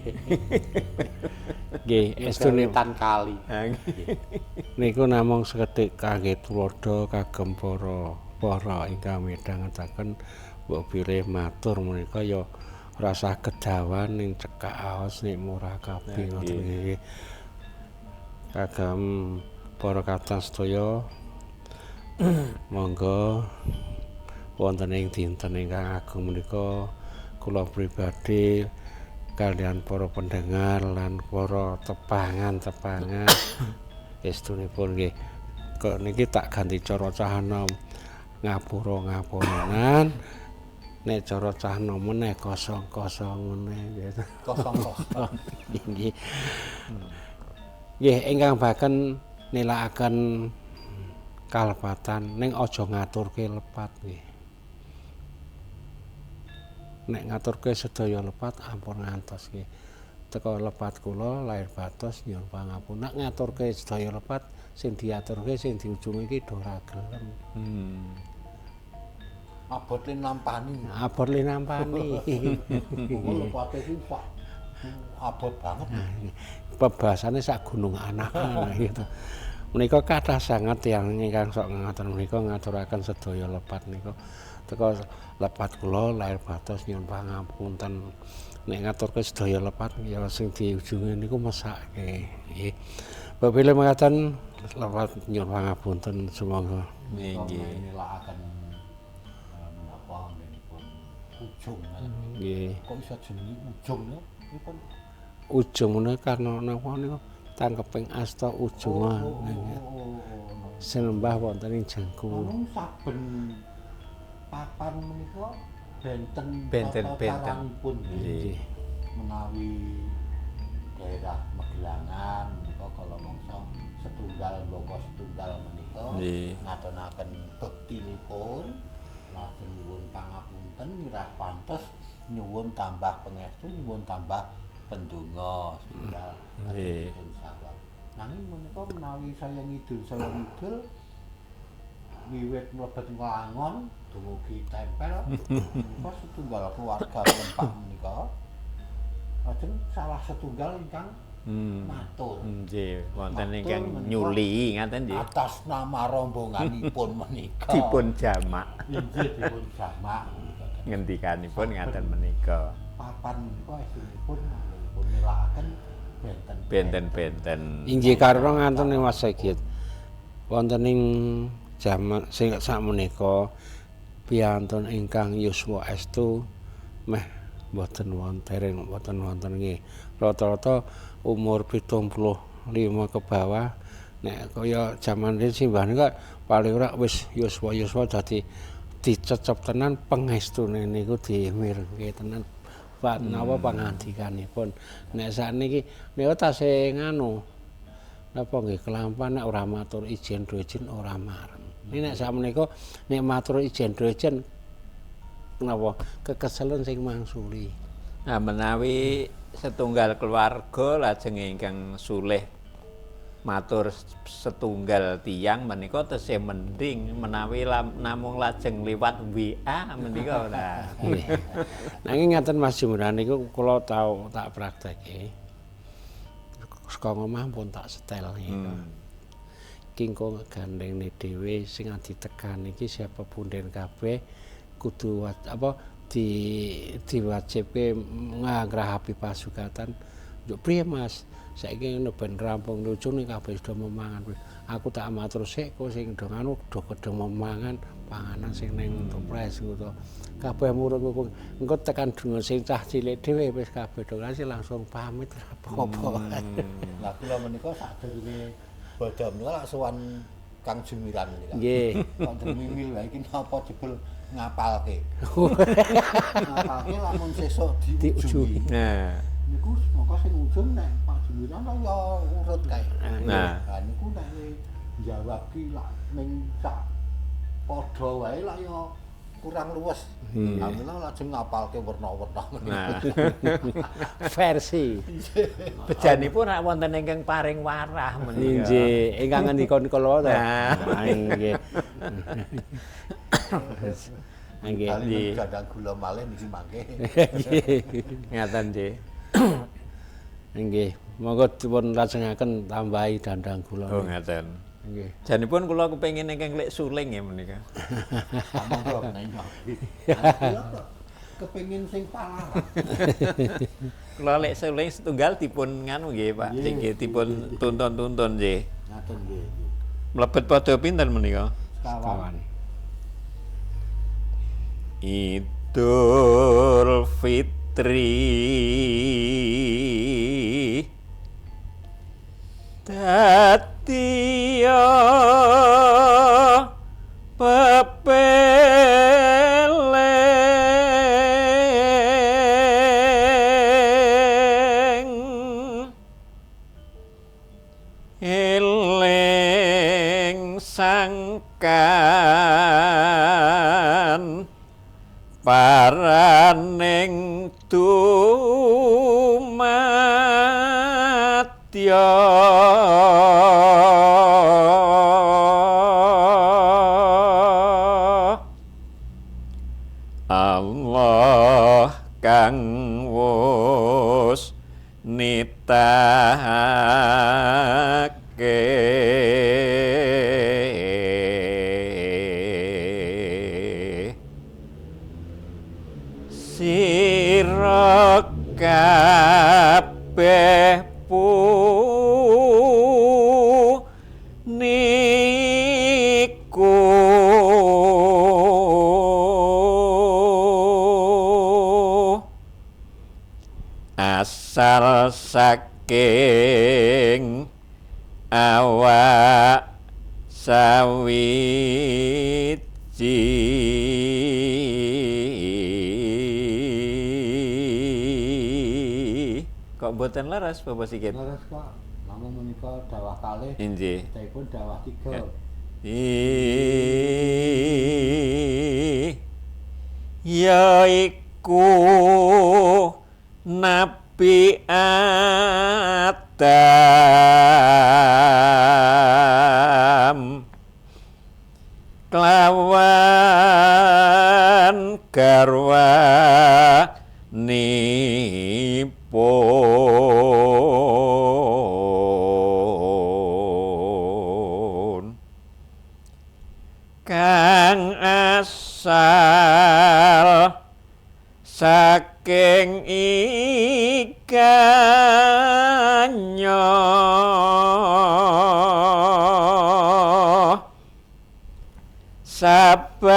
Nggih, estune tan kali. Niku namung sekedhik kangge tuladha kagem para ingkang midhangetaken mbok bilih matur menika ya rasah kedawan ning cekak aos nek murah kabeh ngoten nggih. Kagem para kathah sedaya monggo wonten ing dinten ingkang agung menika kula pribadi kalian para pendengar lan para tepangan-tepangan estunipun nggih. Kok niki tak ganti cara cah enom ngapura-ngapuranan nek cara cah enom meneh kosong-kosong meneh gitu. Kosong-kosong. Nggih. Nggih ingkang baken nilakaken kalepatan ning aja ngaturke lepat nggih. Nek ngaturke sedaya lepat ampun ngantos nggih. Teka lepat kula lahir batos nyuwun pangapunten. Nek ngaturke sedaya lepat sing diaturke sing diujungi iki do ora gelem. Abot le nampani. Abot le nampani. Lepate iki Pak abot banget. Pebasane sak gunung anakan gitu. Menika kathah sanget tiyang ingkang sok ngaten menika ngaturaken sedaya lepat nika. Teka lepat kula lahir batos nyuwun pangapunten. Nek ngaturke sedaya lepat ya sing diujungi niku mesake. Nggih. Mbok bilih mekaten lepat nyuwun pangapunten sumangga. Nggih. Nilakaken menapa nggenipun ujung. Nggih. Kok iso jenenge ujung niku pun Ujung menika karena napa niku tangkeping asta ujung. Sinembah wonten ing jengku. Namung saben papan menika benten benten-benten nggih. Menawi daerah Magelangan menika kala mangsa setunggal baka setunggal menika ngatonaken bektinipun lajeng nyuwun pangapunten mirah pantes nyuwun tambah pangestu nyuwun tambah pendonga setunggal nggih. Nanging menika menawi saya ngidul wiwit mlebet Nglangon dumugi tempel menika setunggal keluarga tempat menika lajeng salah setunggal ingkang matur. Nggih, wonten ingkang nyuli ngaten nggih. Atas nama rombonganipun menika dipun jamak. Inggih dipun jamak. Ngendikanipun ngaten menika. Papan menika estunipun dipun nilakaken benten-benten. Inggih karena ngaten Mas Sigit. Wonten ing jaman sing sakmenika piyantun ingkang yuswa estu meh mboten wonten mboten wonten nggih. Rata-rata umur 75 ke bawah nek kaya jaman riyin simbah niku paling ora wis yuswa-yuswa dadi dicecep tenan pengestune niku dimirengke tenan. Pak napa pangandikanipun nek sakniki nika tasih nganu napa nggih kelampan nek ora matur ijen do ijen ora marem. Ini nek sakmenika nek matur ijen do ijen napa kekeselen sing mangsuli. Nah menawi setunggal keluarga lajeng ingkang sulih matur setunggal tiyang menika tesih mending menawi namung lajeng liwat WA menika ora. Nanging ngaten Mas Jumran niku kula tau tak praktekke. Saka omah pun tak setel niku. Kingko gandhengne dhewe sing ditekan iki siapa punden kabeh kudu apa diwajibke ngrahapi pasukatan. Yo priye Mas? Saiki ngono ben rampung lucu ning kabeh sudah memangan. Aku tak matur sik kok sing do nganu do kedhe memangan panganan sing ning enterprise ngono. Kabeh murung engko tekan dungo sing cah cilik dhewe wis kabeh do langsung pamit ora apa-apa. Lah kula menika sadurunge badha menika lak sowan Kang Jumiran menika. Nggih. Wonten mimil wae iki napa jebul ngapalke. Ngapalke lamun sesuk diujungi. Nah. Niku mongko sing ujung nek Pak Jumiran ya urut kae. Nah, niku nek jawab ki lak ning sak padha wae lak ya kurang luwes. Alhamdulillah lajeng ngapalke werna-werna. Nah. Versi. Bejanipun rak wonten ingkang paring warah menika. Nggih, ingkang ngendika kula to. Nah, nggih. Nggih. Nggih. Gandang gula malih niki mangke. Ngaten nggih. Nggih, monggo dipun lajengaken tambahi dandang gula. Oh ngaten. Nggih. Janipun kula kepengin ingkang lek suling ya menika. Monggo menika. Kepengin sing palaran. Kula lek suling setunggal dipun nganu nggih Pak, nggih dipun tuntun-tuntun nggih. Ngaten nggih. Mlebet padha pinten menika? Sekawan. Idul Fitri dadiya pepeling eling sangkan paraning dumadya Allah kang wus nitahake sira kabeh puniku asal saking awak sawiji. Kok mboten leres Bapak Sigit? Leres Pak. Namung menika dawah kalih. Inggih. Dipun dawah 3. Yaiku Nabi Adam kelawan garwanipun kang asal saking ikanyo sabanjure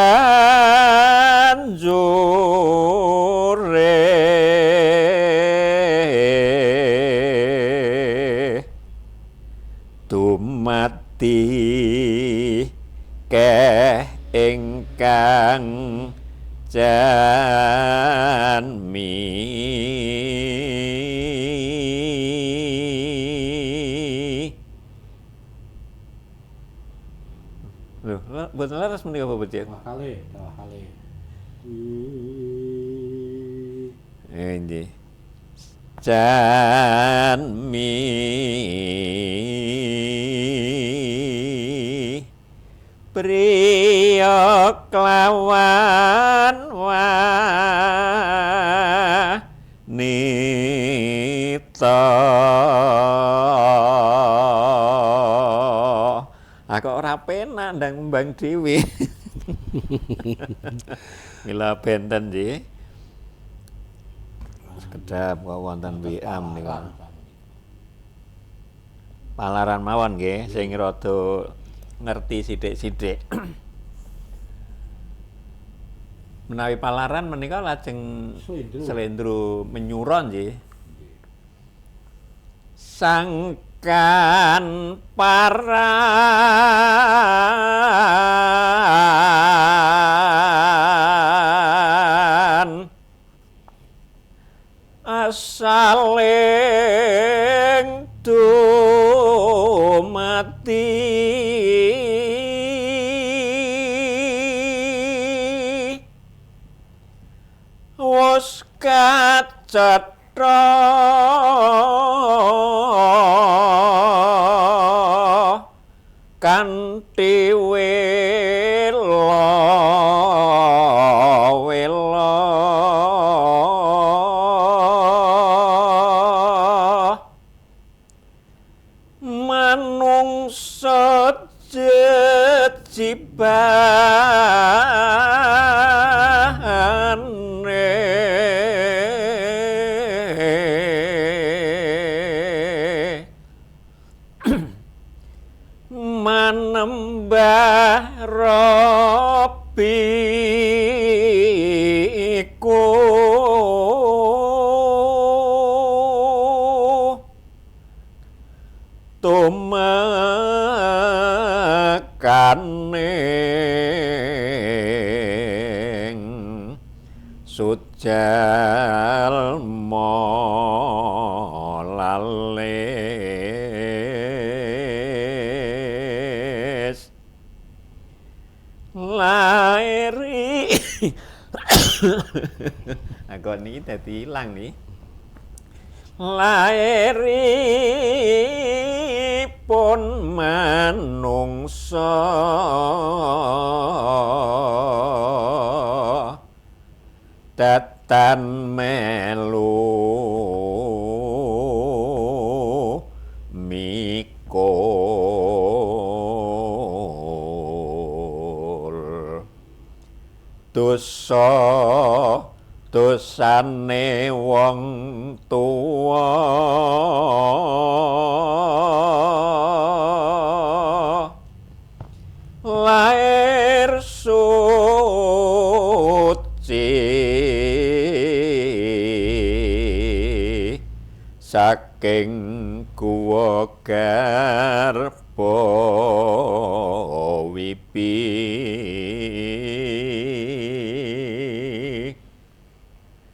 dumati keh ingkang janmi. Lho, mboten leres menika Bapak Cik? Dawah kalih, dawah kalih. Nggih. Janmi priya kelawan wanita. Ah kok ora penak ndang mbang dhewe. Mila benten nggih. Sekedap kok wonten WA menika. Palaran mawon nggih sing rada ngerti sithik-sithik. Menawi palaran menika lajeng slendro menyura nggih. Sangkan paran asaling dumati wis kacetha kanthi wela wela manungsa jejibane manembah Rabbiku tumekaning sujalma lalis lairi. Aku niki dadi ilang nih. Lairipun manungsa datan melu mikul dosa dosane wong tuwa lair suci Saking guwa garba wibi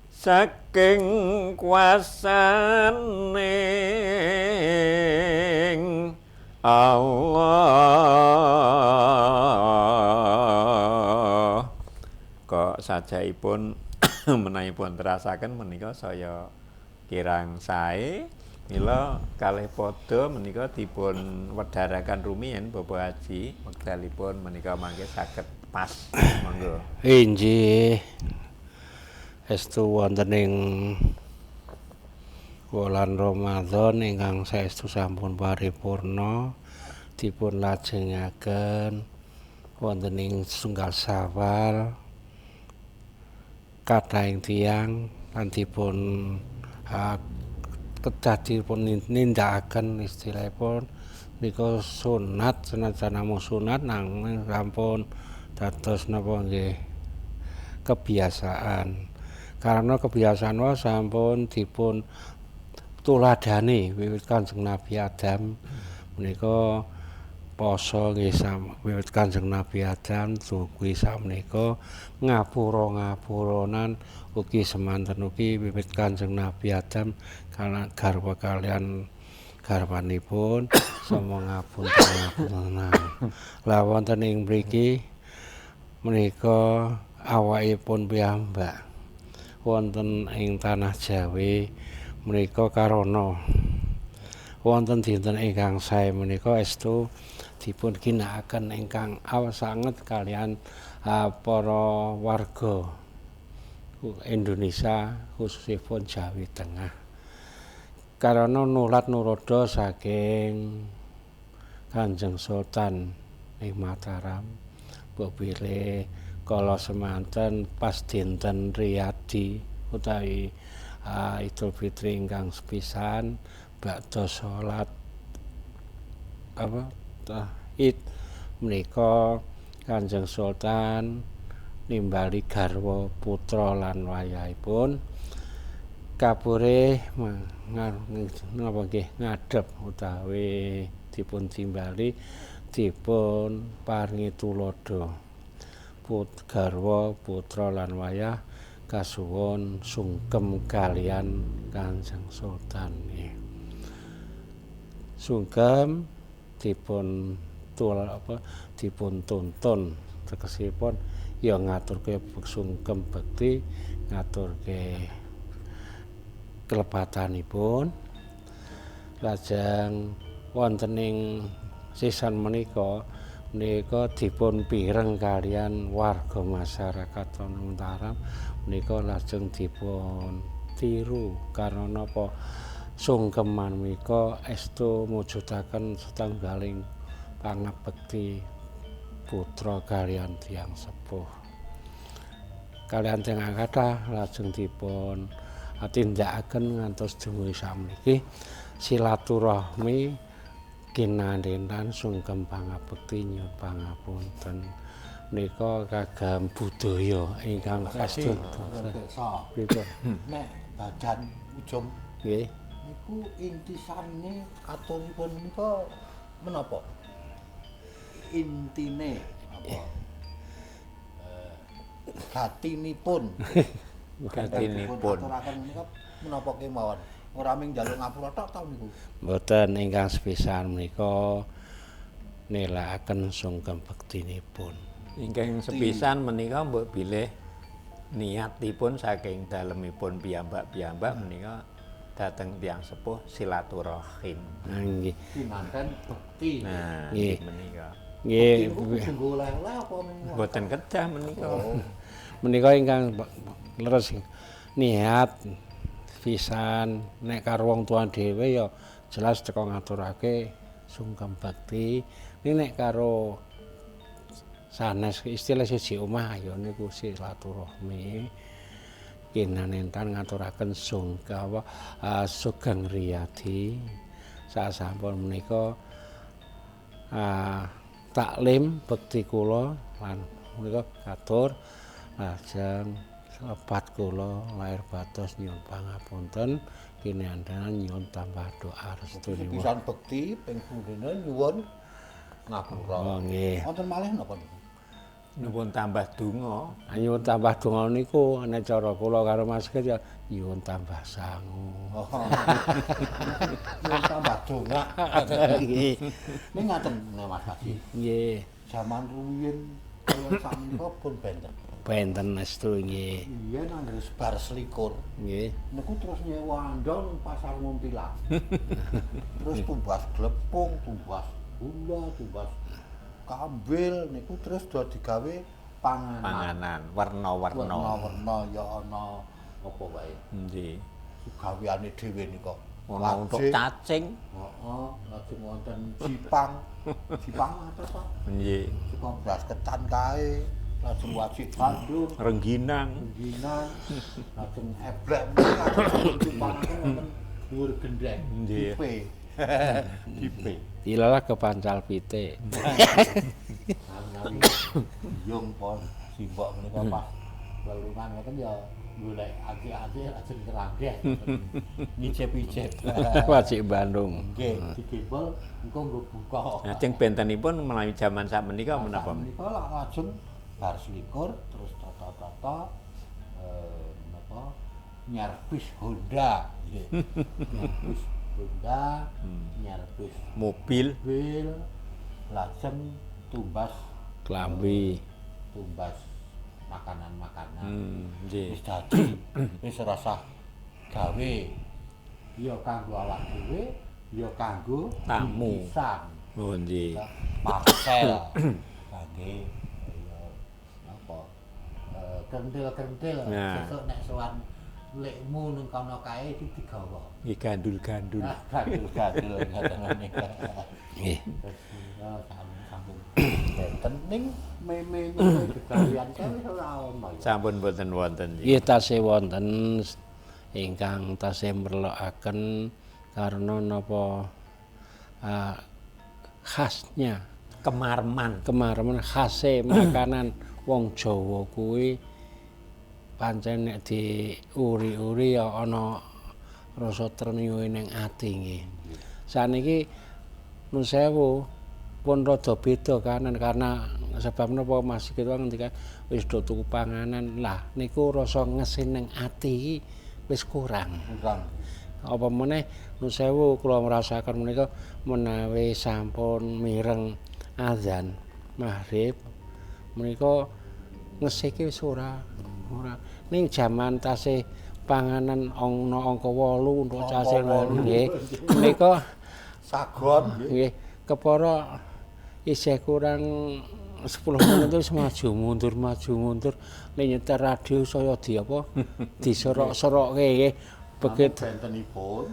saking kuasane Allah. Kok sajaipun menawi pun terasaken menika saya kirang sae, mila kalih padha menika dipun wedharaken rumiyin Bapak Haji wekdalipun menika mangke saged pas. Monggo. Inggih. Estu wonten ing wulan Ramadan ingkang saestu sampun paripurna dipun lajengaken wonten ing setunggal Syawal kathahing tiyang lan dipun kedah dipun nindakaken istilahipun nika sunat, senajan namung sunat nanging sampun dados napa nggih kebiasaan. Karena kebiasaan wae sampun dipun tuladhani wiwit Kanjeng Nabi Adam menika poso nggih wiwit Kanjeng Nabi Adam dugi sakmenika ngapura-ngapuranan ugi semanten ugi wiwit Kanjeng Nabi Adam garwa kalian garwanipun sama ngapunten-ngapuntenan. Lah wonten ing mriki menika awakipun piyambak wonten ing tanah Jawi menika karana wonten dinten ingkang sae menika estu dipun ginakaken ingkang awasanget kalian para warga Indonesia khususipun Jawi Tengah. Karana nulat nuroda saking Kanjeng Sultan ing Mataram mbok bilih kala semanten pas dinten Riyadi utawi Idul Fitri ingkang sepisan bakda salat apa Id menika Kanjeng Sultan nimbali garwa putra lan wayahipun kapure napa nggih ngadhep utawi dipun timbali dipun paringi tuladha garwa putra lan wayah kasuwun sungkem kalian Kanjeng Sultan. Sungkem dipun tul apa dipun tuntun tegesipun ya ngaturke sungkem bekti ngaturke kelepatanipun. Lajeng wonten ing sisan menika menika dipun pireng kalian warga masyarakat Mataram menika lajeng dipun tiru karena napa sungkeman menika estu mujudaken setunggaling pangabekti putra kalian tiyang sepuh. Kalian tiyang kathah lajeng dipun tindakaken ngantos dumugi sakmeniki silaturahmi kinantenan sungkem pangabekti nyuwun pangapunten menika kagem budaya ingkang saestu. Nek badan ujung nggih niku intisarine aturipun menika menapa? Intine apa? Gatinipun. Gatinipun aturaken menika menapa kemawon? Ora mung njaluk ngapura tok ta niku. Mboten, ingkang sepisan menika nilakaken sungkem bektinipun. Ingkang sepisan menika mbok bilih niatipun saking dalemipun piyambak-piyambak menika dhateng tiyang sepuh silaturahim. Nggih. Pinanten bekti. Nah, nggih menika. Nggih. Niku oleh-oleh apa mboten kedah menika. Oh. Menika ingkang leres niat pisan nek karo wong tuwa dhewe ya jelas teka ngaturake sungkem bekti. Ini nek karo sanes istilah siji omah ya niku silaturahmi kinanentan ngaturaken sungkawa sugeng riyadi. Sasampun menika taklim bekti kula lan menika katur lajeng lepat kula lahir batos nyuwun pangapunten Kinanten nyuwun tambah doa restu. Pisan bekti ping pindhone nyuwun ngapura. Oh nggih. Wonten malih napa niku? Nyuwun tambah donga. Nyuwun tambah donga niku nek cara kula karo Mas Sigit ya nyuwun tambah sangu. Nyuwun tambah donga. Nggih. Ning ngaten Mas Haji. Nggih. Jaman rumiyin kaya sakmenika pun benten. Benten estu nggih. Iya anggere bar selikur. Nggih. Niku terus nyewa andong nang pasar Muntilan. Terus tumbas glepung, tumbas gula, tumbas kambil niku terus do digawe panganan. Panganan werna-werna. Werna-werna ya ana apa wae. Nggih. Gaweane dhewe nika. Ana untuk cacing. Heeh, lajeng wonten jipang. Jipang apa to? Nggih. Jipang beras ketan kae. Lajeng wajik Bandung, rengginang, rengginang, lajeng eblek menika lajeng dipangan wonten dhuwur gendheng. Nggih. Dipe. Dilalah kepancal pitik. Yung pon simbok menika pas lelungan ngoten ya golek adik-adik lajeng keranggeh. Ngicip-icip. Wajik Bandung. Nggih, digembol engko nggo buka. Lajeng bentenipun menawi jaman sakmenika menapa? Menika lak lajeng bar selikur terus tata-tata napa nyervis Honda nggih. Nyervis Honda, nyervis mobil, lajeng tumbas klambi, tumbas makanan-makanan. Nggih. Wis dadi wis rasah gawe. Ya kanggo awak dhewe, ya kanggo tamu. Oh nggih. Parcel kangge kentil-kentil sesuk nek sowan lekmu nang kono kae iki digawa. Nggih gandul-gandul. Gandul-gandul ngoten menika. Nggih. Sampun benten ning meme gegawean kae wis ora ono. Sampun boten wonten. Nggih tasih wonten ingkang tasih merlokaken karena napa khasnya kemarman. Kemarman khase makanan wong Jawa kuwi pancen nek diuri-uri ya ana rasa trenyuhe ning ati nggih. Saniki nun sewu pun rada beda kanan karena sebab napa Mas Sigit ngendika wis do tuku panganan lah niku rasa ngesin ning ati iki wis kurang. Kurang. Apa meneh nun sewu kula merasakan menika menawi sampun mireng azan maghrib menika ngesiki wis ora. Ning jaman tasih panganan ana angka 8 untuk cacing nggih. Menika sagon nggih. Kepara isih kurang 10 menit wis maju mundur nek nyetel radio saya di apa diserok-serokke nggih. Begitu bentenipun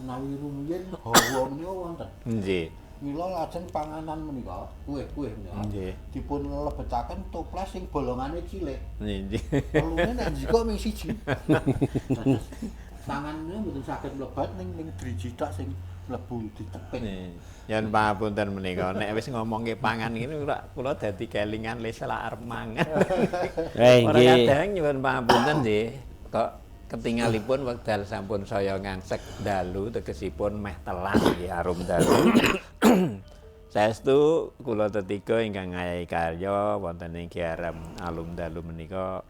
menawi rumiyin hawa menika wonten. Nggih. Mila lajeng panganan menika, kuih-kuih menika dipun lebetaken toples sing bolongane cilik. Nggih. Pelune nek njikok ming siji. Tangane mboten saged mlebet ning ning driji tok sing mlebu ditepik. Yen pangapunten menika nek wis ngomongke pangan ngene kula dadi kelingan le selak arep mangan. Nggih. Kadang nyuwun pangapunten nggih, kok ketingalipun wekdal sampun saya ngangsek dalu tegesipun meh telas nggih arum dalu. Saestu kula tetiga ingkang ngayahi karya wonten ing Kiaram Alum Dalu menika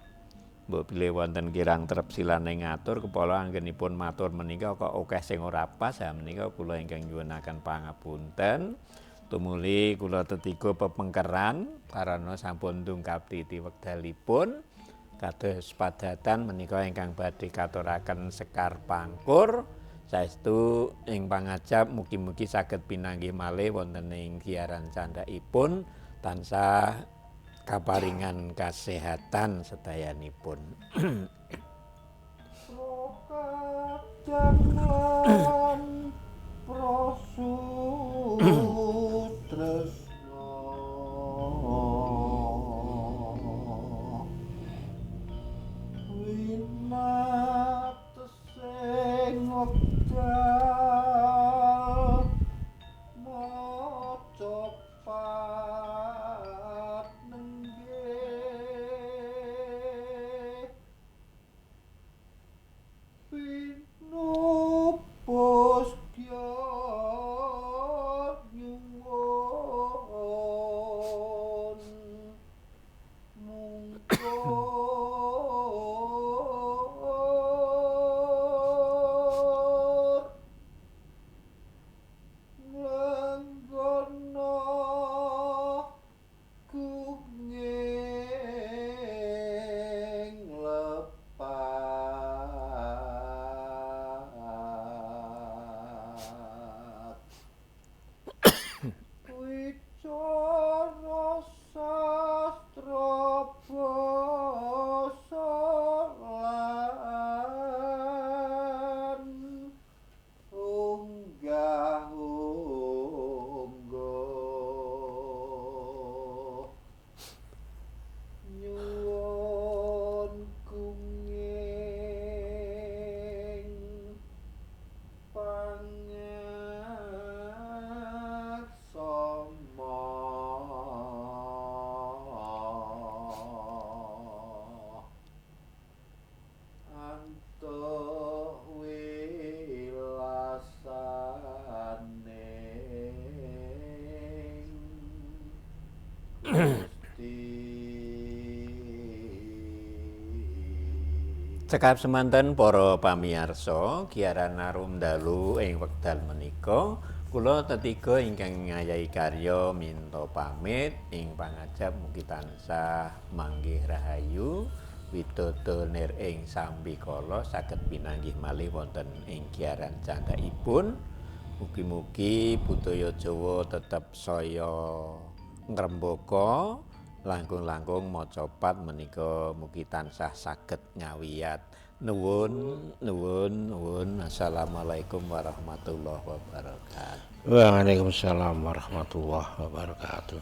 mbok bilih wonten kirang trep silane ngatur kepala anggenipun matur menika kok akeh sing ora pas ha menika kula ingkang nyuwunaken pangapunten. Tumuli kula tetiga pepengkeran karana sampun dungkap titi wekdalipun. Kados padatan menika ingkang badhe katuraken sekar pangkur. Saestu ing pangajap mugi-mugi saged pinanggih malih wonten ing giaran candhakipun tansah kaparingan kasehatan sedayanipun. Nenggih. Cekap semanten para pamirsa, giaran arum dalu ing wekdal menika kula tetiga ingkang ngayahi karya minta pamit ing pangajap mugi tansah manggih rahayu widodo nir ing sambikala saged pinanggih malih wonten ing giaran candhakipun. Mugi-mugi budaya Jawa tetep saya ngrembaka, langkung-langkung macapat menika mugi tansah saged ngawiyat. Nuwun, nuwun, nuwun. Assalamualaikum warahmatullahi wabarakatuh. Waalaikumsalam warahmatullahi wabarakatuh.